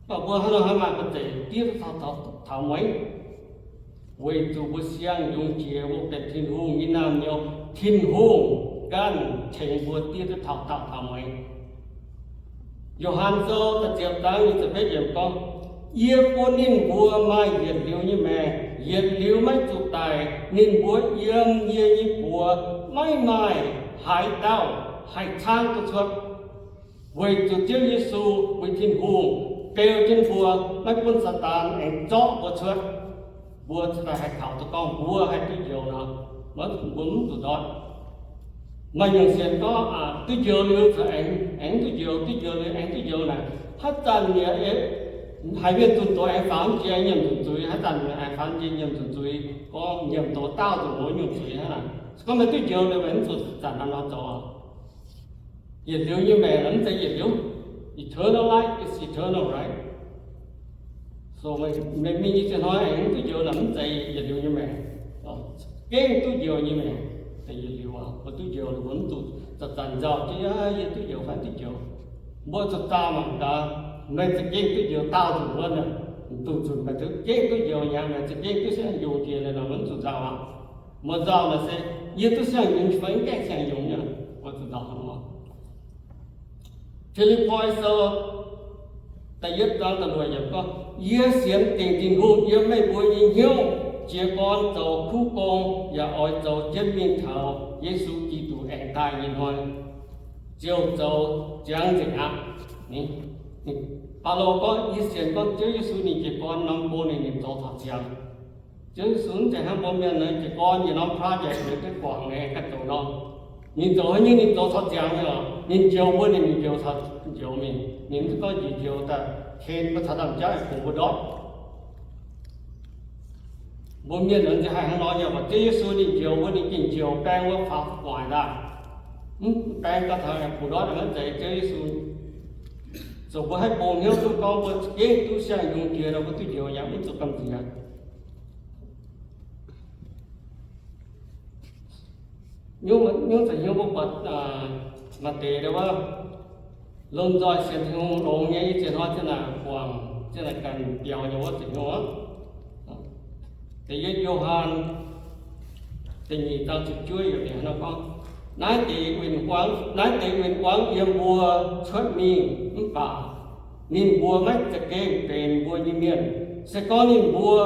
Mv baac mbuo hnangv nor hnangv maaih mbuo zeiz diev duqv taux daauh taux mueiz? Weic zuqc mbuo siang-yungz jiex, mbuo benx Tin-Hungh nyei naamh nyouz, Tin-Hungh ganh tengx mbuo diev duqv taux daauh taux mueiz. Yo^han Sou da'ziepc zaang nyic ziepc betv yiemc gorngv, yie bun ninh mbuo maaih yietc liuz nyei maengc, yietc liuz maiv zuqc daic. Ninh mbuo yiem yie nyei buoz maiv maaih haaix dauh haih caangv duqv cuotv. Weic zuqc Ziouv Yesu, weic Tin-Hungh beu jienv mbuo, maiv bun Saadaan aengx zorqv mbuo cuotv. Mbuo cingx daaih haih kaux duqv gorngv mbuo haih duqv njoux nor, mbuo mv zuqc ndortv. Maaih nyungc sienx gorngv, duqv njoux liuz aengx, aengx duqv njoux, duqv njoux liuz aengx duqv njoux naaic, haaix zanc yaac haiz mienh zunh doz aengx faaux jiex nyiemc nzunc zuiz, haaix zanc yaac aengx faaux jiex nyiemc nzunc zuiz, gorngv nyiemc doz daauh nzunc mouz nyungc zuiz hnangv naaic. Se gorngv meih duqv njoux liuz, meih mv zuqc zanc hnangv nor zoux. Yietc liuz nyei maengc mv zeiz yietc liuz. Eternal life is eternal, right? So meih, meih mingh nyei ziangh hnoi aengx mv duqv njoux naaic, mv zeiz yietc liuz nyei maengc. Gengh duqv njoux nyei maengc, zeiz yietc liuz aqv. Mbuo duqv njoux, mbuo mv zuqc zanc-zanc nzauh jienv, yie duqv njoux fai mv duqv njoux. Mbuo zuqc nzauh mangc gaax, meih za'gengh duqv njoux daauh nzunc wuov, dongh nzunc meih za'gengh duqv njoux nyei, meih za'gengh duqv siang-yungz jiex liuz nor, mbuo mv zuqc nzauh aqv. Mbuo nzauh naaic se yie duqv siang-yungz fai mv gaengh siang-yungz nyei, mbuo zuqc nzauh hnangv nor. Fi^lipv^poi Sou da'yietv zaang da'luoqc yiemc gorngv, yie sienx dingc Tin-Hungh yiem meih mbuo nyei hnyouv jiez gorn zoux kuv gong, yaac oix zoux jienv mingh taux Yesu Giduc aengx daaih nyei hnoi. ziouc zoux ziangx nzengc aqv. Baulo gorngv, yie sienx gorngv Ziouv Yesu ninh jiez gorn norm bung ninh, ninh zoux taux ziangx. Ziouv Yesu mv zeiz hnangv mbuo mienh nor jiez gorn yietc norm project nor duqv guangc nor ganh zoux nor. Ninh zoux haaix nyungc ninh zoux taux ziangx nyei oc. Ninh njoux mbuo ninh, ninh njoux taux njoux mingh. Ninh mv gorngv njoux njoux daaih ken mbuo caux ndaamv-jaav bungx mbuo ndortv. Mbuo mienh nor nziex haih hnangv nor nyei oc. Ziouv Yesu ninh njoux mbuo ninh gengh njoux baeng wuov faaux gu'nguaaic daaih. Mv baeng gau taux bungx ndortv maiv zeiz Ziouv Yesu. Zoux mbuo haih bungx hnyouv duqv gorngv mbuo za'gengh duqv siang-yungz jiex nor mbuo duqv njoux yaac mv zuqc gamh nziex. Nyungc, nyungc zanc hnyouv mbuo buatc maaih deix wuov lomh nzoih sienx Tin-Hungh longx nyei, ih ziex hnoi ziang naaic guangc, ziang naaic ganh biaux nyei wuov ziex hnyouv aqv. Da'yietv Yo^han da'nyeic zaang ziepc juov yiemc ninh hnangv nor gorngv, naaiv deix win-wangv, naaiv deix win-wangv yiem mbuo cuotv mingh mv baac ninh mbuo maiv za'gengh benx mbuo nyei mienh. Se gorngv ninh mbuo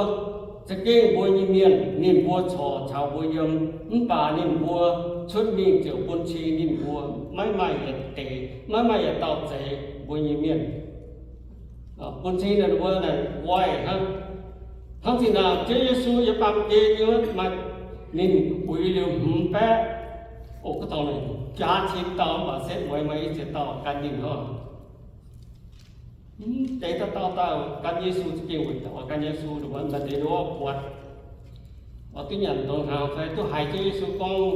za'gengh mbuo nyei mienh, ninh mbuo corc caux mbuo yiem, mv baac ninh mbuo cuotv mingh ziouc bun cing ninh mbuo maiv maaih yietc deix, maiv maaih yietc dauh zeiz mbuo nyei mienh. Bun cing ninh mbuo naaic nqoi hnangv. Hnangv zinh ndaangc Ziouv Yesu yiem baamh gen nyei wuov, maaih ninh uix liuz hmz baeqv, o, guv dauh naaic jaax cin dauh mv baac setv mueiz maaih i ziex dauh gan ninh hnangv. Mv deix dauh dauh daaih gan Yesu za'gengh weic dauh gan Yesu, maaih deix nduov buatc oix duqv nyanc ndongc hnaangx fai duqv haiz Ziouv Yesu gorngv,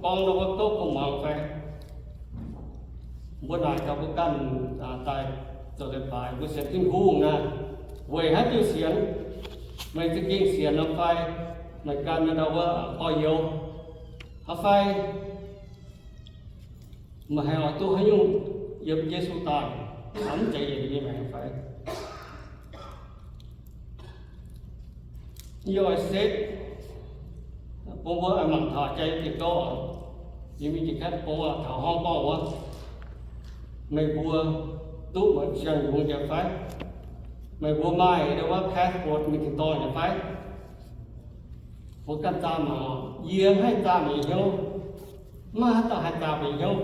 gorngv nor wuov gouv kungx muangx fai. Mbuo naaic gaax mbuo ganh daaih zoux leiz-baaix, mbuo sienx Tin-Hungh naaic, weic haaix diuc sienx? Meih za'gengh sienx nor fai? Meih gan nor ndau wuov gorx-youz, hnangv fai meih haiz oix duqv haaix nyungc yiem Yesu daaih, mv zeiz yietc nyei maengc fai? Yie oix setv, bun mbuo mangc taux jai diuh gouv, yie mingh jiex kaeqv bung taux hnangv gorngv wuov, meih mbuo duqv meih siang-yungz jiex fai? Meih mbuo maaih ndau wuov passport mingh tin-dorngh nyei fai? Mbuo ganh zaah mangc, yie haih zaah meih nyei hnyouv. Maiv maaih haaix dauh haih zaah meih nyei hnyouv.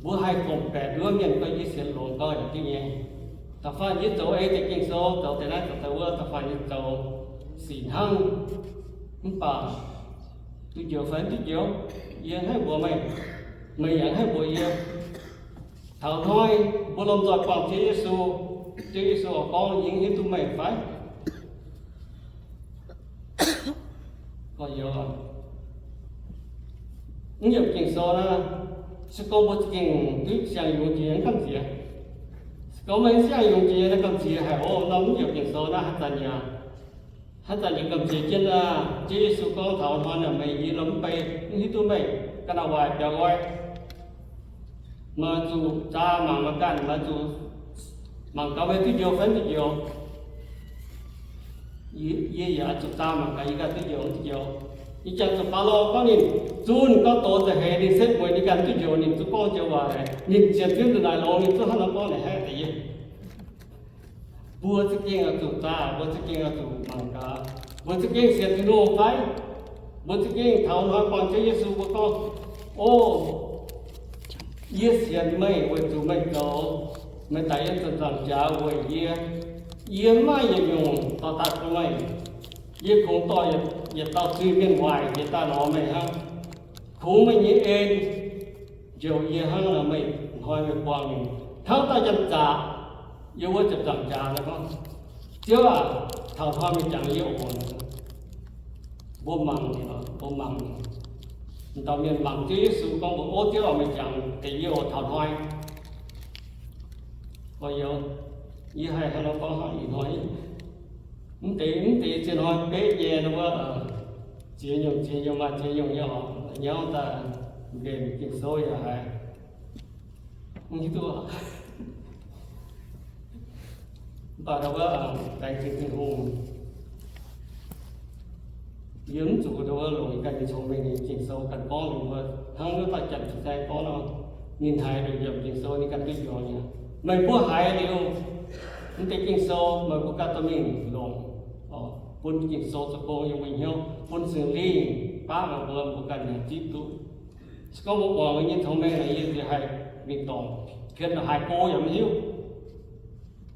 Mbuo haih fongc baeqc nduov mienh gorngv yie sienx longx gau yaac duqv nyei. Da'faanh yie zoux ei deix Ging-Sou, zoux deix naaiv zoux deix wuov, da'faanh yie zoux sic hnangv. Mv baac duqv njoux fai mv duqv njoux, yie haih mbuox meih, meih yaac haih mbuox yie. Taux hnoi mbuo lomh nzoih buangh Ziouv Yesu, Ziouv Yesu oix gorngv, yie hiuv duqv meih fai? Gorx-youz, mv yiemc Ging-Sou naaiv, se gorngv mbuo za'gengh duqv siang-yungz jiex nyei gamh nziex. Se gorngv meih mv siang-yungz jiex nyei gamh nziex haic oc, nor mv yiemc Ging-Sou naaiv haaix zanc yaac, haaix zanc yaac gamh nziex jienv aqv. Ziouv Yesu gorngv taux hnoi naaic, meih yie lomh mv bei, mv hiuv duqv meih, ga'naaiv waaic biaux nqoi. Meih zuqc zaah mangc meih ganh, meih zuqc mangc gaax meih duqv njoux fai mv duqv njoux. Yie, yie yaac zuqc zaah mangc gaax yie ganh duqv njoux mv duqv njoux. Ih zanc zuqc Baulo gorngv ninh zunh gorngv doz nza'heix ninh setv mueiz ninh ganh duqv njoux, ninh zuqc gorngv joux waac, ninh sienx Ziouv ndongc naaic longx, ninh zuqc hnangv nor gorngv naaic haeqv deix yie. Mbuo za'gengh oix zuqc zaah, mbuo za'gengh oix zuqc mangc gaax, mbuo za'gengh sienx Tin-Hungh fai? Mbuo za'gengh taux hnoi buangh Ziouv Yesu mbuo gorngv, o, yie sienx meih weic zuqc meih zoux, meih daic yiem ziepc nzaangc jaax weic yie. Yie mv maaih yietc nyungc dorh daaih bun meih. Yie kungx dorh yietc dauh zuiz-mienh waaic jiex daaih lorz meih hnangv. Kungx meih nyei en njoux yie hnangv nor meih hnoi meih buangh ninh hnangv dauh janx-zaqc yiem wuov ziepc nzaangc jaax nor gorngv, Ziouv aac, taux hnoi meih jangx yie oc. Mbuo mangc, mbuo mangc, dauh mienh mangc Ziouv Yesu gorngv mbuox, O Ziouv aac, meih jangx deix yie oc taux hnoi. Gorx-youz, yie haih hnangv nor gorngv hnangv ih hnoi. Mv deix, mv deix ziex hnoi beqv nyei nor wuov, ziex nyungc ziex nyungc maaih ziex nyungc nyei oc. Nyauv daaih mbenc Ging-Sou yaac haiz mv hiuv duqv. Mv baac ndau wuov, laengz zingh Tin-Hungh, yie mv zuqc ndau wuov longc ganh nyei cong-mengh nyei Ging-Sou ganh gorngv ninh mbuo hnangv wuov dauh janx-ziqc zaeng gorngv nor, ninh haiz nduqc yiemc Ging-Sou ninh ganh duqv njoux nyei. Meih mbuo haiz liuz, mv deix Ging-Sou meih mbuo ganh dorh mingh longc, bun Ging-Sou zoux gong yiem mbuo hnyouv, bun Singx Lingh baav meih mbuo, mbuo ganh yaac zipv duqv. Se gorngv mbuo muangx nyei cong-mengh naaic, yie nziex haih mingh dorngc, pien haaix go yaac maiv hiuv.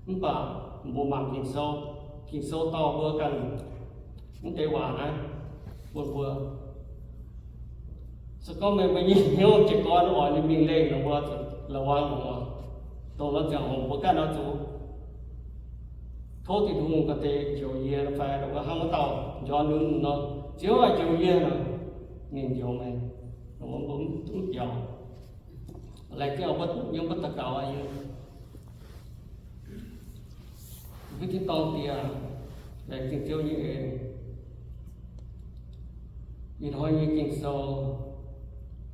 Mv baac mbuo mangc Ging-Sou, Ging-Sou dorh mbuo ganh mv deix waac naaiv bun mbuo. Se gorngv meih mbuo nyei hnyouv jiez gorn oix ninh mingh lengh nor, mbuo la'wangc oc. Dongh nor ziangh hoc mbuo ganh oix zuqc tov Tin-Hungh ga'deix njoux yie fai, mbuo hnangv wuov dauh njorn nunv nor, Ziouv aah, njoux yie nor, ninh njoux meih. Mbuo mv biaux. Laengz zingh oc, mbuo yiem mbuo daux gaux aqv. Yie mbuo tin-dorngh Diex, laengz zingh Ziouv nyei en. Ih hnoi nyei Ging-Sou,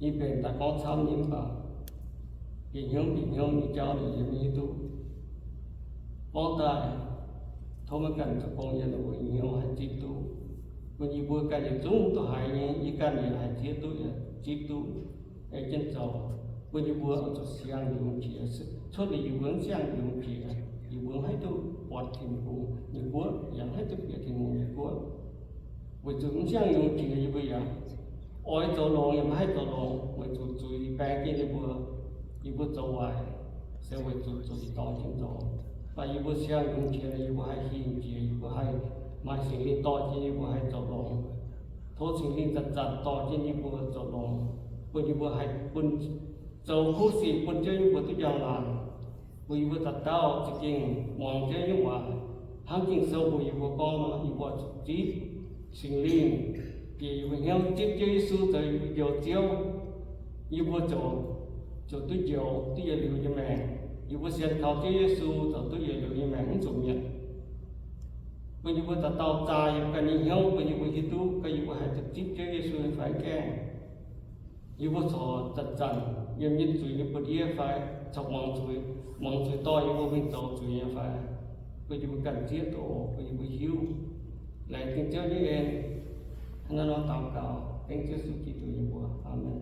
yie mbenc daaih gorngv camv nyei mv baac bieqc hnyouv bieqc hnyouv nyei jauv ninh yie maiv hiuv duqv. Gorngv daaih, tov meih ganh zoux gong yiem mbuo nyei hnyouv haih zipv duqv, bun yie mbuo ganh yietc zungv duqv haiz nyei, yie ganh yaac haih zieqv duqv, zipv duqv, ei jienv zoux, bun yie mbuo oix zuqc siang-yungz jiex. Cuotv liuz yie mbuo mv siang-yungz jiex, yie mbuo maiv duqv buatc Tin-Hungh nyei guoqv, yaac maiv duqv bieqc Tin-Hungh nyei guoqv. Weic zuqc mv siang-yungz jiex, yie mbuo yaac oix zoux longx yaac maiv haih zoux longx, weic zuqc zuiz baeng jienv yie mbuo. Yie mbuo zoux waaic se weic zuqc zuiz dorh jienv zoux. Mv baac yie mbuo siang-yungz jiex, yie mbuo haih hingh jiex, yie mbuo haih maaih Singx Lingh dorh jienv yie mbuo haih zoux longx. Tov Singx Lingh zanc-zanc dorh jienv yie mbuo zoux longx, bun yie mbuo haih bun zoux kuv sic bun Ziouv yie mbuo duqv njang-laangc, bun yie mbuo dauh dauh za'gengh muangx Ziouv nyei waac, hnangv Ging-Sou mbuox yie mbuo gorngv nor, yie mbuo zuqc zipv Singx Lingh bieqc yie mbuo hnyouv, zipv Ziouv Yesu zoux yie mbuo njoux Ziouv, yie mbuo ziouc, ziouc duqv njoux duqv yietc liuz nyei maengc. Yie mbuo sienx kaux Ziouv Yesu zoux duqv yietc liuz nyei maengc, mv zuqc mietc. Bun yie mbuo dauh dauh zaah yie mbuo ganh nyei hnyouv, bun yie mbuo hiuv duqv gorngv yie mbuo haih duqv zipv Ziouv Yesu nyei fai mv gaengh. Yie mbuo corc zanc-zanc yiem nyei zuiz nyei buoz-ndiev fai corc muangx zuiz, muangx zuiz dorh yie mbuo mingh zoux zuiz nyei fai, bun yie mbuo ganh zieqv duqv oc, bun yie mbuo hiuv. Laengz zingh Ziouv nyei en. Hnangv naaiv nor daux gaux dengv Ziouv Yesu Giduc nyei mbuox. Aamen.